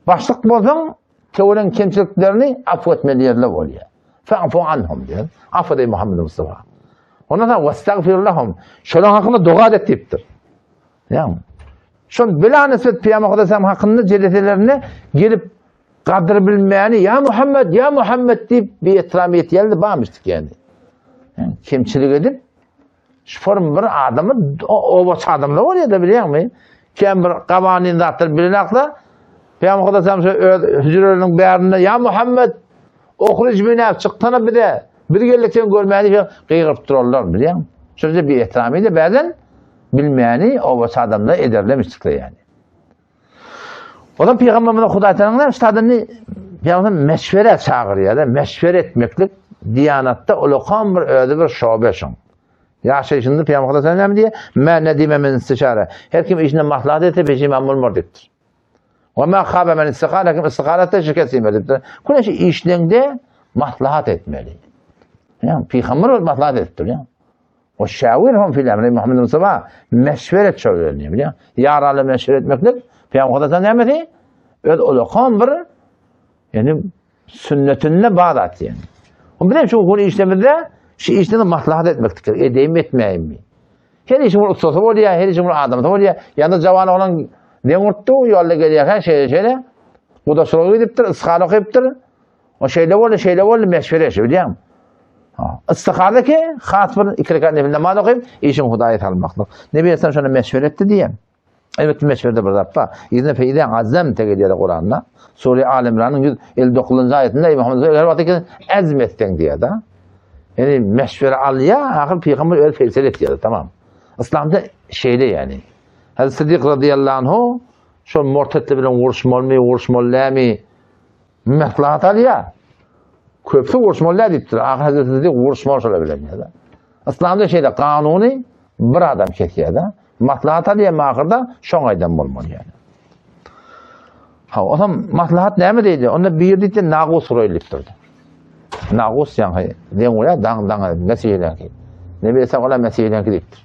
Başlyk bolsaň, töwreň kemçiliklerini af etmeli ýerler bolýar. Fa'fu anhum diýär. Af eý Muhammed Mustafa. Ondan soň wastagfir lahum. Şolaň hakynda doga et diýipdir. Ýa. Şol bila nisbet Pygamber Aleyhisselam hakynda jeleselerine gelip gadyr bilmäni ýa Muhammed, ýa Muhammed diýip bir etram etýärdi barmyşdyk ýani. Yani kemçilik edip Şu form bir adamy obaçy adamlar bolýar da bilýäňmi? Kem bir gawanin zatlar bilenakda Peygamber Aleyhisselam şu öz hücreleriniň bärinde ýa Muhammed ohric minä çyksana bize. Biz geldik sen görmäni diýip gygyryp durarlar bilýäňmi? Şurada bir etramy da bäzen bilmäni obaçy adamlar ederlemişdikler yani. O zaman Peygamberimize Hudaý Teala'nın ştadyny Peygamber meşwere çagyrýar, meşwere etmeklik diyanatda ulakan bir özi bir şobe şoň. Ýaşaýşynda Peygamber Hudaý Teala näme diýýär? Mä nedime men istişare. Her kim işine maslahat etse peşiman bolmar diýipdir. Ve ma khaba men istikara kim istikara etse şikest ýemez diýipdir. Kuneş işleňde maslahat etmeli. Ýa Peygamber maslahat etipdir ýa. O şawirhum fil emri Muhammed Mustafa meşweret şöyle bilýär. Ýaraly meşweret etmeklik Peygamber Hudaýdan nämesi? Öz ulakan bir yani sünnetinde badat yani. O bilen şu gün işlemizde şu işleri maslahat etmeklik edeyim etmeyim mi? Her işin bir ustasy bolýar, her işin bir adamsy bolýar. Ýa-da jawan oglan deň urtdy, ýolda gelýärkä şeýle şeýle gudaçylyga gidipdir, isgal okypdyr. O şeýle boldy, şeýle boldy, meşwere şu bilýäňmi? Ha, istihara ki, has bir iki rekat nefil namaz okyp, işiň Hudaýa salmaklyk. Nebi Aleyhisselam şona meşwere etdi diýen. Elbetde meşwerede bir zat bar. Ýene feýde azam tegelýär Kuranda. Sure Al Imranyň 159-njy aýatynda Ey Muhammed her wagt ki azm etseň diýýär da. Ýani meşwere alýar, ahyr pygamber öz feýsel etýär, tamam. Islamda şeýle ýani. Hazreti Siddik radıyallahu anhu şol murtetler bilen uruşmalymy, uruşmaly dälmi? Maslahat alýar. Köpüsi uruşmaly däl diýipdir. Ahyr Hazreti Siddik uruşmaly şolar bilen diýýär. Yslamda şeýle kanuny bir adam kesýär-de. Maslahat alýar ahyrda şoň aýdan bolmaly ýaly. Ha, o zaman maslahat näme diýdi? Onda bir diýdi nagus guraýly diýipdir. Nagus ýaňy deň bolýar, daň daň mesihlenki. Nebi Esa ola mesihlenki diýipdir.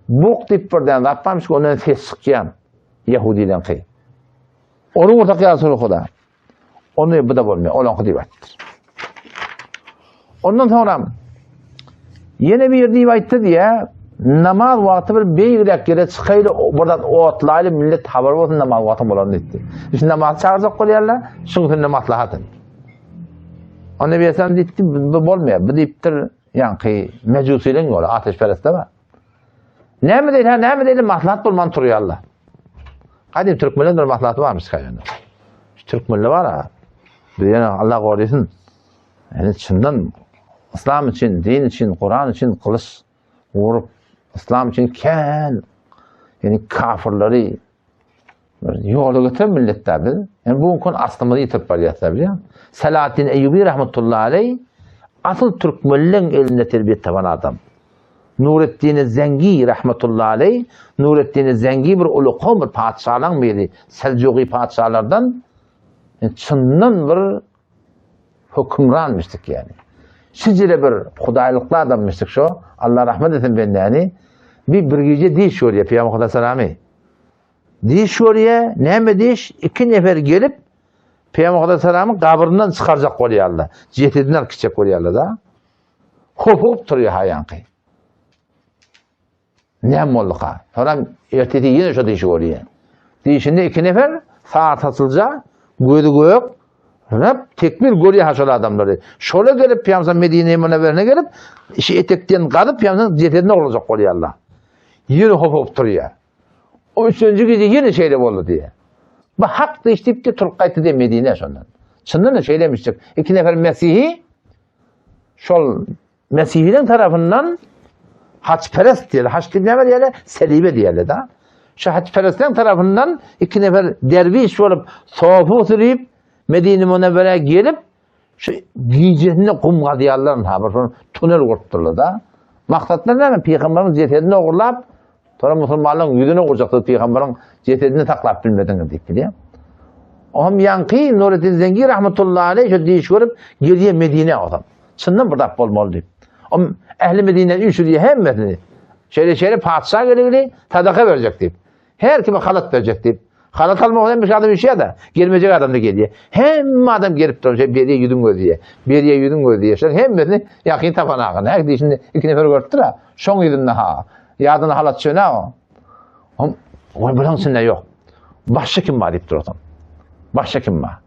Buk diýip bir däne zat barmyş, ondan ses çykýan Ýehudilenki. Ony gursak ýa Resuly Huda. Ony bu da bolmaýar, olaňky diýip aýtdyr. Ondan soňra ýene bir diýip aýtdy diýä, namaz wagty bir beýigräk ýere çykaýly, bir zat otlaýly, millet habar bolsun namaz wagty bolan diýdi. Şimdi namaz çagyrjak bolýarlar, şuň üstünde maslahat. Onda bir sen diýdi, bu bolmaýar. Bu diýipdir, ýaňky mejusileň ýoly, ateşperestler bar. Näme diýdi, ha näme diýdi, maslahat bolman turýarlar. Gadyň türkmenler bir maslahaty barmyş gaýynda. Şu türkmenler bar ha. Bir ýene Allah gorasyn. Yani çyndan İslam üçin, din üçin, Kur'an üçin gylyç vurup İslam üçin kän yani kafirleri ýola getiren milletler biz. Yani bu gün aslymyzy ýitirip barýarys bilýän. Selahaddin Eýýubi rahmetullahi aleyh asyl türkmenleň elinde terbiýe tapan adam. Nureddin Zengi rahmetullahi aleyh Nureddin Zengi bir uly kom bir patyşalaň biri, Seljugi patyşalardan çyndan bir hökümranmyşdyk yani. Şijire bir hudaýlykly adammyşdyk şo. Allah rahmet etsin bendäni. Bir bir gije diş görýär Peygamber Huda salamy. Diş görýär, näme diş? Iki nefer gelip Peygamber Huda salamyň gabryndan çykarjak bolýarlar. Jesedinden alyp gitjek bolýarlar da. Hopup turýar haýanky. Näme bolduka? Soram ertesi ýene şo dişi görýär. Dişinde iki nefer sag saçylja, gözi gök, Rab tekbir görýär ha şol adamlary. Şola gelip Peygamber Medine Münevverine gelip, işi etekden gazyp Peygamber jesedini ogurlajak bolýarlar. Ýene hopup turýar. O üçünji gije ýene şeýle boldy diýýär. Bu hak diş diýip de turup gaýtdy diýip Medine şondan. Çyndan da şeýlemişdik. Iki nefer Mesihi şol Mesihiliň tarapyndan haçperest diýeli. Haç diýip näme diýeli? Selibe diýeli da. Şu haçperestleň tarapyndan iki nefer derwiş bolup sofu sürüp Medine Münevvere gelip şu gijesinde gum gazýarlar ha bir şol tunel gurupdyrlar da. Maksatlar näme? Peygamberin jesedini ogurlap, sonra musulmanlaryň ýüzüne urjakdy peygamberin jesedini saklap bilmediňiz diýip bilýär. Ohm ýaňky Nureddin Zengi rahmetullahi aleyh şu diş görüp gelýär Medine otam. Çyndan bir zat bolmaly diýip. Om ähli Medine üýşüdi hemmesini. Şeýle şeýle patyşa geligini sadaka berjek diýip. Her kime halat berjek diýip. Halat almak bilen bir adam üýşýär da, gelmejek adam da gelýär. Hemme adam gelip duran şey berýär ýüzüň gözüýär. Berýär ýüzüň gözüýär. Şol hemmesini ýakyn tapan aga. Näme diýşini iki nefer görüpdir ha. Şoň ýüzünde ha. Ýadyna halat çöne o. Om o bilen içinde ýok. Başga kim bar diýip durasam. Başga kim bar?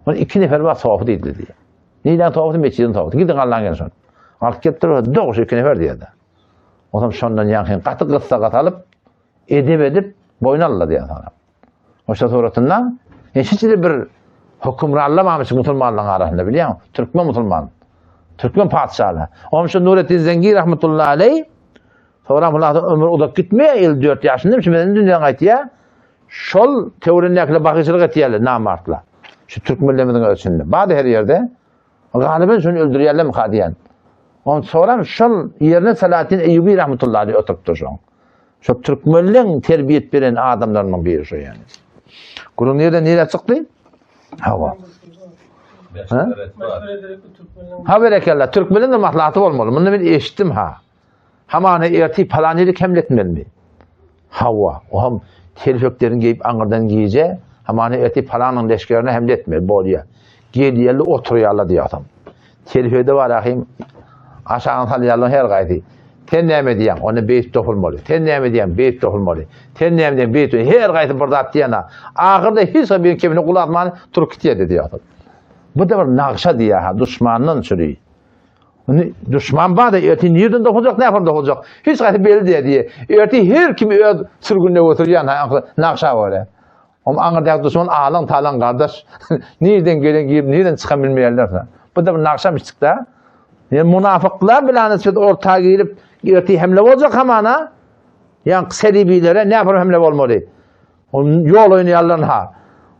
Ol iki nefer bar sofy diýdi diýýär. Nirden sofy? Mesjidin sofy. Gidin Allah'ın gelsin. Alyp gelipdir, dogry iki nefer diýýär. Otam şondan ýakyn gaty gyssaga salyp, edep edip boýun aldy diýýär sonra. Oşa suratynda hiç bir hökümranlamamyş musulmanlaryň arasynda bilýäň, türkmen musulman. Türkmen patyşaly. Onuň şu Nuretdin Zengi rahmetullahi aleyh sonra mular ömür uzak gitmeýär, 54 ýaşynda şu menden dünýäden gaýtýar. Şol töwrindäkiler bakyçylyk etýärler, namartlar. Şu türkmenlerimiziň öz içinde. Bar her ýerde. Galyban şony öldürýärlermi ha diýen. Ondan soram şol ýerine Salahatdin Eýýubi rahmetullahi aleyh oturypdyr şoň. Şo türkmenleň terbiýet beren adamlarynyň biri şo ýani. Gürrüň nireden nirä çykdy? Hawa. Ha? Ha berekella. Türkmeniň de maslahaty bolmaly. Muny men eşitdim ha. Hamana ertir palan ýeri kemletmelimi? Hawa, o hem telpeklerini geýip aňyrdan gije, hamana ertir palanyň leşgerine hemle etmeli bolýar. Gelýärler, oturýarlar diýýär. Telpekde bar ahim, aşagyny salýarlar her gaýsy. Sen näme diýýäň? Onda beýt topulmaly. Sen näme diýýäň? Beýt topulmaly. Sen näme diýýäň? Beýt. Her gaýsy bir zat diýýän. Ahyrda hiç bir kemine gulak asman turup gitýär diýýär. Bu da bir nagşa diýýär ha, duşmandan çüri. Indi duşman bar-da, ertir nirden dokunjak, nähili dokunjak? Hiç haýsy belli däl diýýär. Ertir her kim öz sürgünine götürýän nagşa görä. Oň aňyrdaky duşman alyň talaň gardaş. Nirden gelen girip, nirden çykan bilmeýärler. Bu da bir nagşam çykda. Yani munafyklar bilen siz orta girip, ertir hemle boljak hamana. Yani selibilere ne yapar hemle bolmaly? Ol ýol oýnaýarlar ha.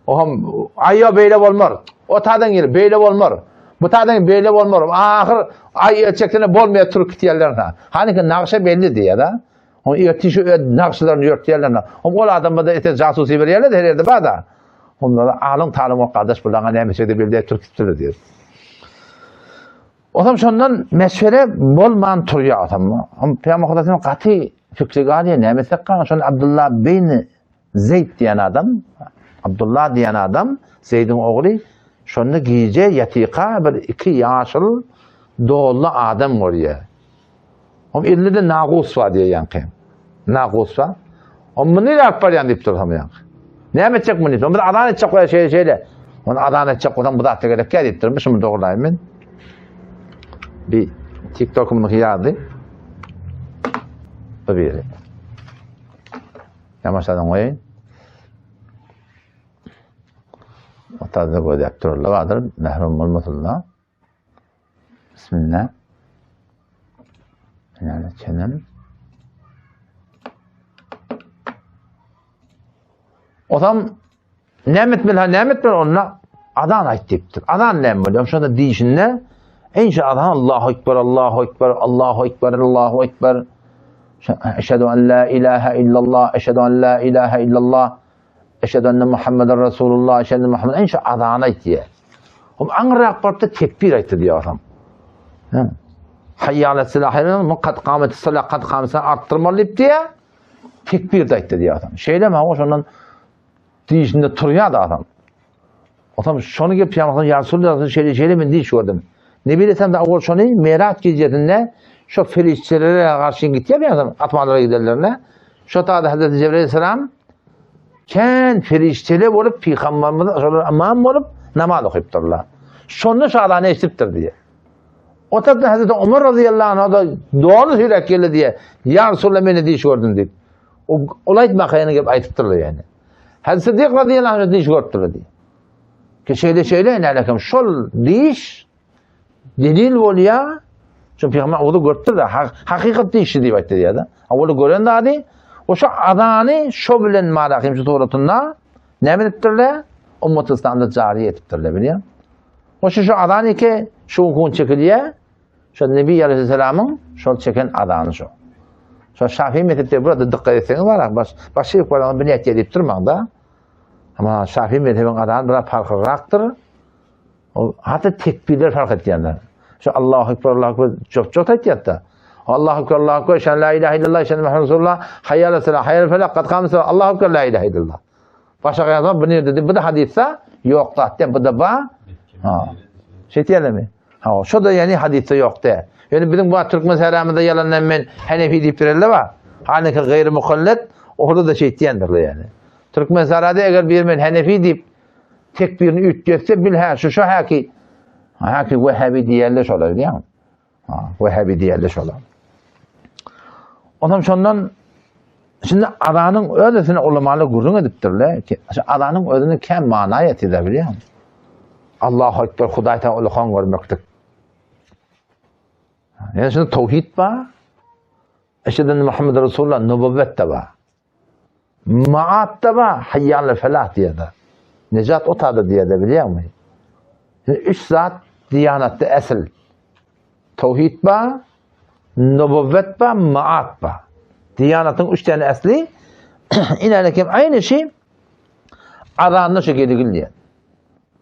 Ohm aýo beýle bolmar. O tadan gelip beýle bolmar. Bu tadan beýle bolmar. Ahyr aý erçekine bolmaýar türk diýerler ha. Hani ki nagşa belli diýär da. O erti şu nagşalaryny ýörtýärler. Ohm ol adamda da ete jasusy berýärler her ýerde bar da. Onlara alyň talyň o gardaş bulaňa näme şeýde belli türk diýär. Otam şondan meşwere bolman turýar otam. Pygamber Hudaýyň gaty fikri galýar, näme etsek gaň? Şonda Abdullah bin Zeyd diýen adam, Abdullah diýen adam, Zeýdiň ogly, şonda gije ýatyka bir iki ýaşyl dolly adam görýär. Oň elinde de nagus bar diýýär ýaňky. Nagus bar. Oň muny nirä alyp barýan diýip dursam ýaňky. Näme etjek muny? Biz azan etjek bolýar şeýle şeýle. Ony azan etjek bolsaň bu zatda gerek ýa diýipdir. Şuny dogrulayyn men. Bir TikTok'umyny ýazdy. Bu biri. Ýamaşadan goýaýyn. Otazda gözläp durarlar bardyr, mährum bolmasynlar. Bismillah. Yani çenem. Odam näme etmeli, ha näme etmeli onda azan aýt diýipdir. Azan näme bolýar? Şonda diýişinde enşe azan Allahu ekber, Allahu ekber, Allahu ekber, Allahu ekber. Eşhedü en la ilahe illallah, eşhedü en la ilahe illallah. Eşhedü enne Muhammeden Resulullah, eşhedü enne Muhammed enşe azan aýt diýýär. Hom aňryrak baryp-da tekbir aýtdy diýýär adam. Hayya ala silah, hayya ala kad kamet salah, kad kamet salah artdyrmaly diýip diýýär. Tekbir de aýtdy diýýär adam. Şeýle mi o şondan diýişinde turýar da adam. Otam şony gelip ýa ya Resulullah şeýle şeýle men diýiş gördüm. Nebi Aleyhisselam da ol şony Miraç gecesinde şu feriştelere garşy gitýär ya adam asmanlara giderlerine. Şo taýda Hazreti Cebrail Aleyhisselam Kän perişdeler bolup pygamberimiz şolar ymam bolup namaz okypdyrlar. Şonda şu azany eşidipdir diýýär. O tarapdan Hazreti Omar radıyallahu anh da doly söýläp geldi diýýär. Ya Resulallah men diş gördüm diýip. O ol aýtmaka ýene gelip aýdypdyrlar ýani. Hazreti Siddik radıyallahu anh diş görüpdir diýýär. Ki şeýle şeýle nälekem şol diş Delil bolýar. Çünki Pygamber ony görüpdir-de, hakykat diýişi diýip aýtdy diýýär-de. Ol gören zady, o şu azany şo bilen Malahim şu suratynda näme edipdirler? Ummat İslamda jari etipdirler, bilýän. O şu şu azan iki şu gün çekilýär. Şu Nebi Aleyhisselamyň şol çeken azany şu. Şu Şafii mezhepde burada dikkat etseňiz bar, baş başy ýok bir nätje diýip durmaň-da. Ama Şafii mezhebiň azany biraz farklyrakdyr. Ol hatda tekbirler fark etýärler. Şu Allahu ekber, Allahu ekber çok çok aýtýar-da. Allahu ekber, Allahu ekber, şan la ilahe illallah, şan Muhammed Resulullah, hayya ala salah, hayya ala felah, kad kamet salah, Allahu ekber, la ilahe illallah. Başa gaýazma bu nirde? Bu da hadisde ýok da, bu da ba. Ha. Şeýtýärlermi? Ha, şo da ýani hadisde ýok da. Ýöne biziň bu türkmen säramyzda ýalandan men Hanefi diýip bererler ba. Haniki gaýry mukallet, orada da şeýtýändirler ýani. Türkmen sarada eger bir men Hanefi diýip Tekbirini üýtgetse bil hä şu şu häki häki Wehhabi diýerler şolar diýýän. Ha, Wehhabi diýerler şolar. Ondan şondan şimdi azanyň özüne ulamalar gürrüň edipdirler ki, şu azanyň özüne kän mana ýetýär bilýän. Allahu ekber Hudaý taala ulukan görmeklik. Yani şimdi tauhid bar. Eşhedü enne Muhammed Resulullah nübüvvet de bar. Maat-da bar, haýýalel felah diýýär-de. Nejat o tada diýýär-de, bilýäňmi? Indi üç zat diýanatda esil. Towhid bar, nübüwwet bar, maat bar. Diýanatyň üç tane esli inäne kim aýny şey azanda şu gedigil diýen.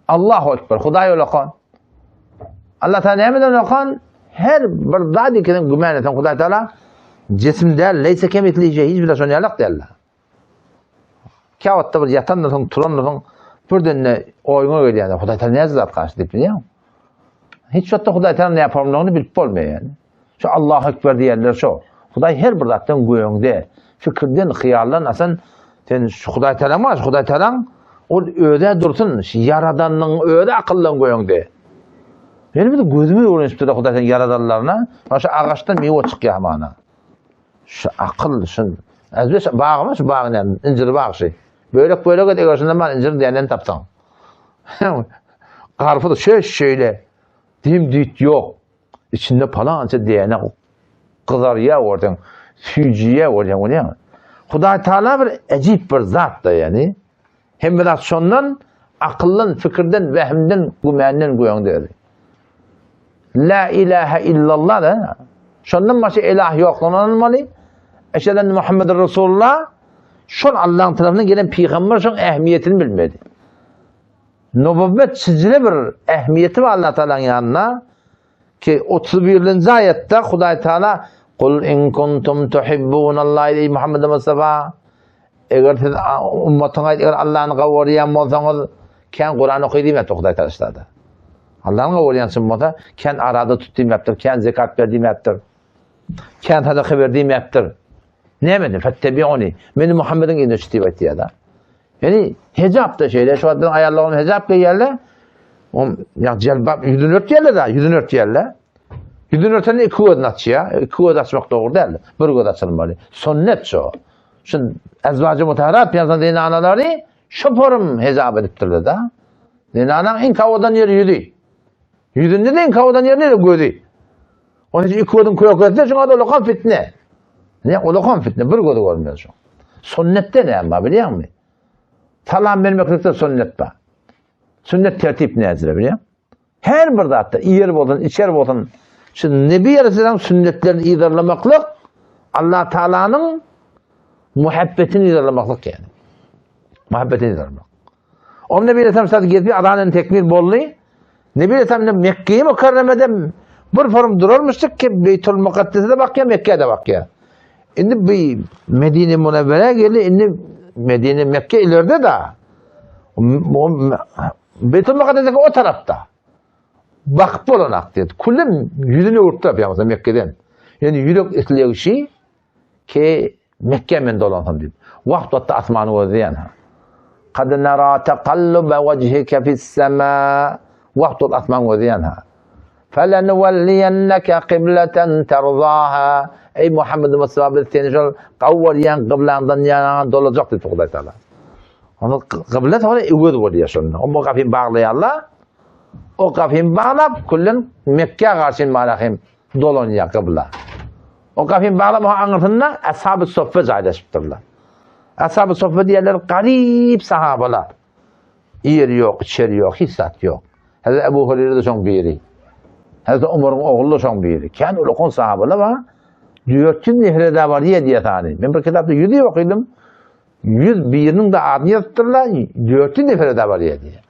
Allahu ekber, Hudaý olakan. Allah Taala nämeden olakan? Her bir zat ikiden güman eten Hudaý Taala jisim däl, leýse kemisli şey, hiç bir şony ýalak däl. Käwagtda bir ýatandyrsyn, turandyrsyn, birden-de oýuňa gelýär. Hudaý Taala näce zat garşy diýip bilýäňmi? Hiç wagtda Hudaý Taala näme formlaryny bilip bolmaýar ýani. Şu Allahu Ekber diýenler şo. Hudaý her bir zatdan göňde, fikirden, hyýaldan asan sen şu Hudaý Taala bar, Hudaý Taala ol öze dursun, şu ýaradanyň özi akyldan göňde. Ýani biz gözümiz öwrenişipdir Hudaý Taala ýaradanlaryna, şu agaçdan miwe çykýar mana. Şu akyl, şu Ezbe şu bagymy şu bagy näme? Injir bagy şu. Bölek bölek et eger şundan bar injir diýenden tapsaň. Garpyz şeş şeýle. Dim düýt ýok. Içinde palança däne gyzarýar görseň, süýjüýär görseň bolýar. Hudaý Taala bir ejip bir zat da ýani. Hemme zat şondan akyldan, fikirden, wehimden, gümenden göňde özi. La ilahe illallah da. Şondan başga ilah ýoklugyny anmaly. Eşheden Muhammed Resulullah şol Allah'ın tarapyndan gelen peygamber şoň ähmiýetini bilmedi. Nübüwwet çizgili bir ähmiýeti bar Allah Taala'nın ýanynda ki 31-nji aýatda Hudaý Taala Kul in kuntum tuhibbunallahi ey Muhammed Mustafa eger siz ummatyňa aýt eger Allahny gowurýan bolsaňyz kän Kur'an okaý diýmepdir Hudaý Taala. Allahny gowurýan çyn bolsa kän arada tut diýmepdir, kän zekat ber diýmepdir. Kän sadaka ber diýmepdir. Näme diýip? Fettebiuni. Meni Muhammediň yzyna çyt diýip aýtýar-da. Ýani hijap da şeýle, şu wagt biziň aýallarymyz hijap geýýärler. Om ýa jelbap ýüzüni örtýärler da, ýüzüni örtýärler. Ýüzüni örtende iki gözüni açýar. Iki göz açmak dogry däl. Bir göz açylmaly. Sünnet şu. Şu ezwajy mutaharat peygamber zenanalary şu forum hijap edipdirler da. Zenanaň iň kawadan ýeri ýüzi. Ýüzünde de iň kawadan ýeri nere gözi. Onun için iki gözün kökesi şuňa da ulakan fitne. Ne ulakan fitne bir gözü görmez şu. Sünnetde ne var biliyor musun? Salam bermeklikde sünnet var. Sünnet tertip näzire biliyor Her bir zatda iýer bolsun, içer bolsun, şu Nebi Aleyhisselam sünnetlerini yzarlamaklyk Allah Taala'nın muhabbetini yzarlamaklyk yani. Muhabbetini yzarlamak. Onun Nebi Aleyhisselam sadece gezip adanen tekmil boldy. Nebi Aleyhisselam Mekke'yi mükerremede bir forum durarmıştık ki Beytül Mukaddes'e de bakýar, Mekke'ye de bakýar. Indi bir Medine Münevvere geldi, indi Medine Mekke ileride da. Beytül Mukaddes'e o tarafta. Bakyp bolanak diýdi. Kulem ýüzüni öwürip durýar Mekke'den. Yani ýürek islegişi Ki Mekgä men dolansam diýip. Wagt wagtda asmany gözleýän. Kad nara taqalluba wajhika fis-sama. Wagt wagt asman gözleýän. Felenuwalliyannaka qiblatan tarzaha. Ey Muhammed Mustafa biz seni şol gawwarýan gyblaňdan ýanyňa dolajak diýip Hudaý Taala. Onu gybla soňra öwez bolýar şonda. O gapyny baglaýarlar. O gapyny baglap küllen Mekgä garşy malahim dolanýar gybla. O gapyny baglamagyň aňyrsynda Ashab-y Soffe jaýlaşypdyrlar. Ashab-y Soffe diýenler garyp sahabalar. Ýeri ýok, içeri ýok, hiç zat ýok. Hazreti Ebu Hureyre de şoň biri. Hazreti Umaryň ogly da şoň biri. Kän ulakan sahabalar bar. 400 nefere de bar diýe diýe sany. Men bir kitapda 100 diýip okydym. 101-niň de adyny ýazypdyrlar, 400 nefere de bar diýe diýe.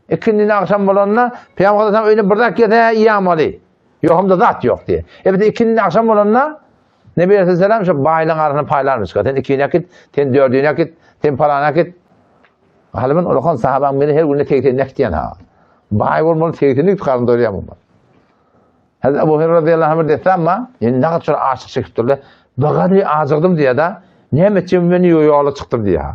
Ikindini agşam bolanda Peygamber Aleyhisselam öýüne bir zat gelse ýamaly. Ýokumda zat ýok diýe. Evet ikindi akşam bolanda Nebi Aleyhisselam şu baýlaň arasyny paýlarmyş. Sen ikini akit, sen dördüni akit, sen palany akit. Halyman ulakan sahabaň biri her günde tegsen akitýän ha. Baý bolmaly tegsen akit garyn doýurýan bolmaly. Hazreti Ebu Hureyre radıyallahu anh bir dessan ma, yani ne kadar aşık çekip Bagady acygdym diýe da, näme etjegimi men ýola çykdym diýe.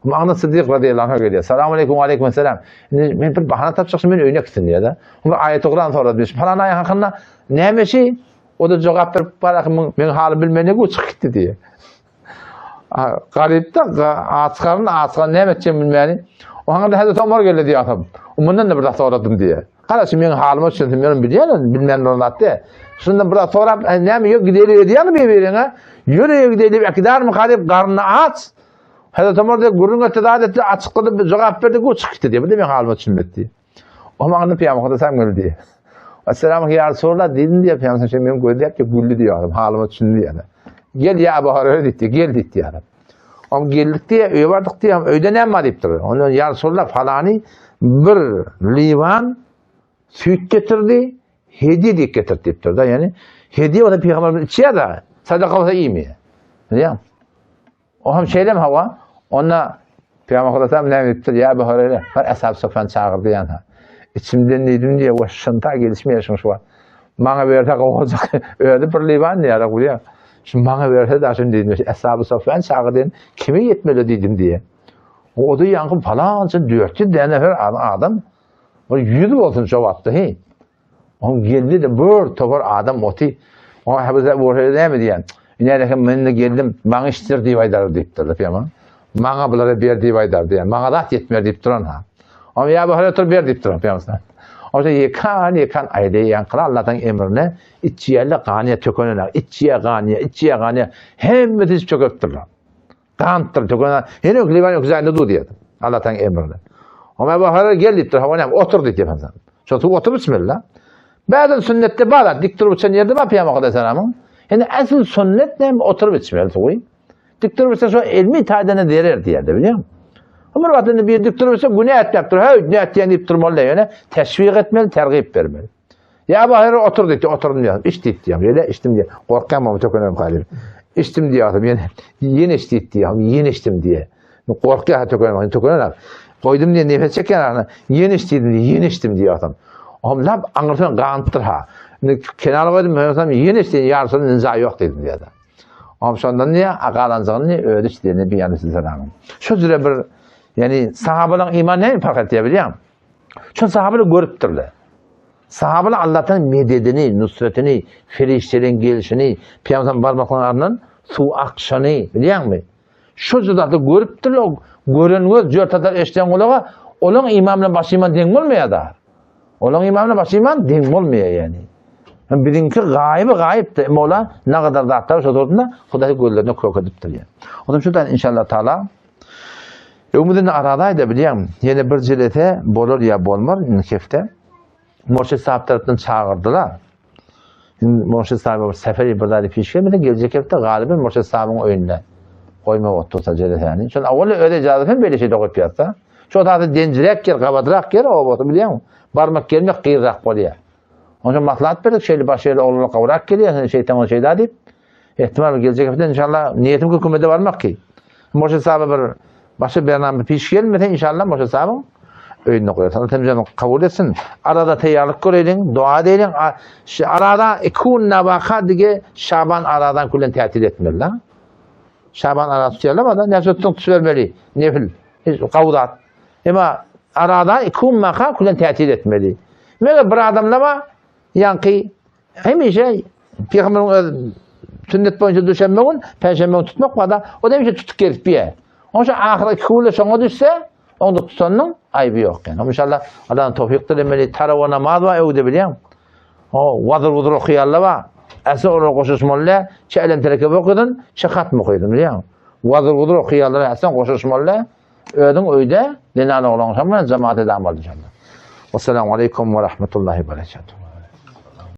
Magna Sıddyk radıyallahu anh gelýär. Salam aleyküm, aleyküm selam. Indi men bir bahana tapjakşy men öýüne gitsin diýär-de. Onda aýaty Kur'an sorady. Falan aý hakynda näme şey? O da jogap berip barakymyň men haly bilmene go çykyp gitdi diýär. Garyp da aç garyn aç garyn näme etjegimi bilmäni. O haňda Hazreti Omar geldi diýär atam. Mundan da bir zat soradym diýär. Garaşy men halyma düşünsin, men bilýän, bilmän bir zat diýär. Şundan bir zat sorap, näme ýok gideli diýýärmi bir-biriňe? Ýöre gideli, äkidarmy garyp garny aç. Hazreti Omar diýip gürrüň etdi, zat etdi, açyklady, jogap berdi, bu çykyp gitdi diýip. Bu men halyma düşünmedi diýip. O maňa Peygamber Hudaýam geldi diýip. Esselamu ya Resulallah diýdim diýip, Peygamber sen meni gözläp diýip güldi diýip, halyma düşündi diýip. Gel ya Ebu Hureyre diýdi, gel diýdi diýip. Oň geldik diýip, öýe bardyk diýip, öýde näme bar diýipdir. Ondan ya Resulallah falany bir liwan süýt getirdi, hediye diýip getirdi diýipdir da, ýani hediye bolsa Peygamberimiz içýär da, sadaka bolsa iýmeýär. Bilýäňmi? O hem şeýlemi hawa? Onda Pygamber Hudaýam näme diýipdir? Ýa Ebu Hureyre, bar Eshab Sufyan çagyrdy ýa. Içimden diýdim diýe, we şynta gelişmeýär şuň şu wagt. Maňa berse gowajak, özi bir liwan diýär, gulýar. Şu maňa berse da şun diýdim. Eshab Sufyan çagyrdy, kime ýetmeli diýdim diýe. O da ýaňky falança 400 däne her adam bir 100 bolsun şu wagtda he. Oň geldi de bir topar adam oty. Oňa Ebu Zer Hureyre näme diýen? Ine hem men de geldim, maňa içdir diýip aýdar diýipdir diýip. Maňa bulara ber diýip aýdar diýen. Maňa zat ýetmer diýip duran ha. Oňa ýa bu Hureyre ber diýip duran pyýamsyn. Oňa ýekan ýekan aýdy ýan kral Allah'tan emrine içýärler ganýa tökenene, içýä ganýa, içýä ganýa hemmesi çöküpdirler. Ganypdyr töken. Hene ökli ben öküzäýinde dur diýdi. Allah'tan emrine. Oňa Ebu Hureyre gel diýipdir. Hawa näme otur diýdi efendim. Şo suw oturyp içmeli la. Bäden sünnetde bar, dik durup içen ýerde bar Pygamber Aleyhisselamyň. Ýani asıl sünnet näme oturyp içmeli suwy. Dik durup içse şo ilmi taýdan zerer diýýär bilýäňmi? Ömür wagtynda bir dik durup içse günä etmepdir. Höý, ne etýän diýip durmaly ýöne teşwik etmeli, tergip bermeli. Ýa Ebu Hureyre otur diýdi, oturdym diýýär. Iç diýdi diýýär. Ýene içdim diýýär. Gorkýan bolma tökenem galyp. Içdim diýýär. Ýene ýene iç diýdi diýýär. Ýene içdim diýýär. Gorkýar tökenem, tökenem. Goýdum diýýär, nefes çekýär ana. Ýene iç diýdim diýýär, ýene içdim diýýär. Ohm lap aňyrsyna ganypdyr ha. Indi kenara goýdum, men ýene iç diýdim, ýarysyny nja ýok diýdim diýýär. Ohm şondan diýýär, a galanjygyny özi iç diýýär, Nebi Aleyhisselam. Şu jüre bir, ýani sahabalaryň imany näme fark etýär bilýäňmi? Şol sahabalar görüpdirler. Sahabalar Allah'tan mededini, nusretini, feriştelerin gelişini, Peygamberin barmaklarynyň ardyndan suw akşany bilýäňmi? Şu jydaty görüpdirler, gören göz, jör tatar eşden gulaga, olaň iman bilen baş iman deň bolmaýar da. Olaň iman bilen baş iman deň bolmaýar ýani. Hem biziňki gaýyby gaýypdy. Emma olar ne kadar zatlar şo durunda Hudaý gözlerine kök edipdir ýani. Ondan şudan inşallah taala Öňümizde arada aýda bilýän, ýene bir jelese bolar ýa bolmaz indi hepde. Murşid sahip tarapdan çagyrdylar. Indi Murşid sahibi bir seferi bir zady piş gelmedi, geljek hepde galyby Murşid sahibiň öýünde goýmak otursa jelesäni. Şol awal öz ejazasy hem beýle şeyde goýup ýatsa. Şo zady denjiräk ýer, gabadrak ýer, obasy bilýän, barmak gelmek gyrrak bolýar. Ondan maslahat berdik, şeýle baş ýerde oglanlar gabrak gelýär, şeýtan ol şeýda diýip. Ehtimal geljek hepde inşallah niýetim hökümete barmak ki. Murşid sahibi bir başga bername piş gelmese inşallah Murşid sahibiň öýünde goýar. Allah temizlerini kabul etsin. Arada teýýarlyk göreýliň, dua edeýliň. Arada iki gün nabaka dige Şaban aradan külen tätil etmeli la. Şaban arada tutýarlar bada, näçe tutsaň tutubermeli. Nefil, hiç gawzat. Emma arada iki gün maka külen tätil etmeli. Meger bir adamda bar, ýaňky Hemişe Peygamberin öz sünnet boýunça düşenme gün, penşenbe gün tutmak barda, o da hemişe tutup gelip biýär. Onuň üçin ahyr iki günde şoňa düşse, onda tutanyň aýby ýok yani. İnşallah Allah'ın towfik dilemeli, tarawa namaz bar öwde bilýän. O wazyr wuzur okaýarlar bar. Äse olar goşuşmaly, çe elem tereke okudun, çe hatm okudun bilýän. Wazyr wuzur okaýarlar, äse goşuşmaly. Özüň öýde zenan oglan bilen jemaat edamaly inşallah. Assalamu aleykum ve rahmetullahi ve berekatuhu.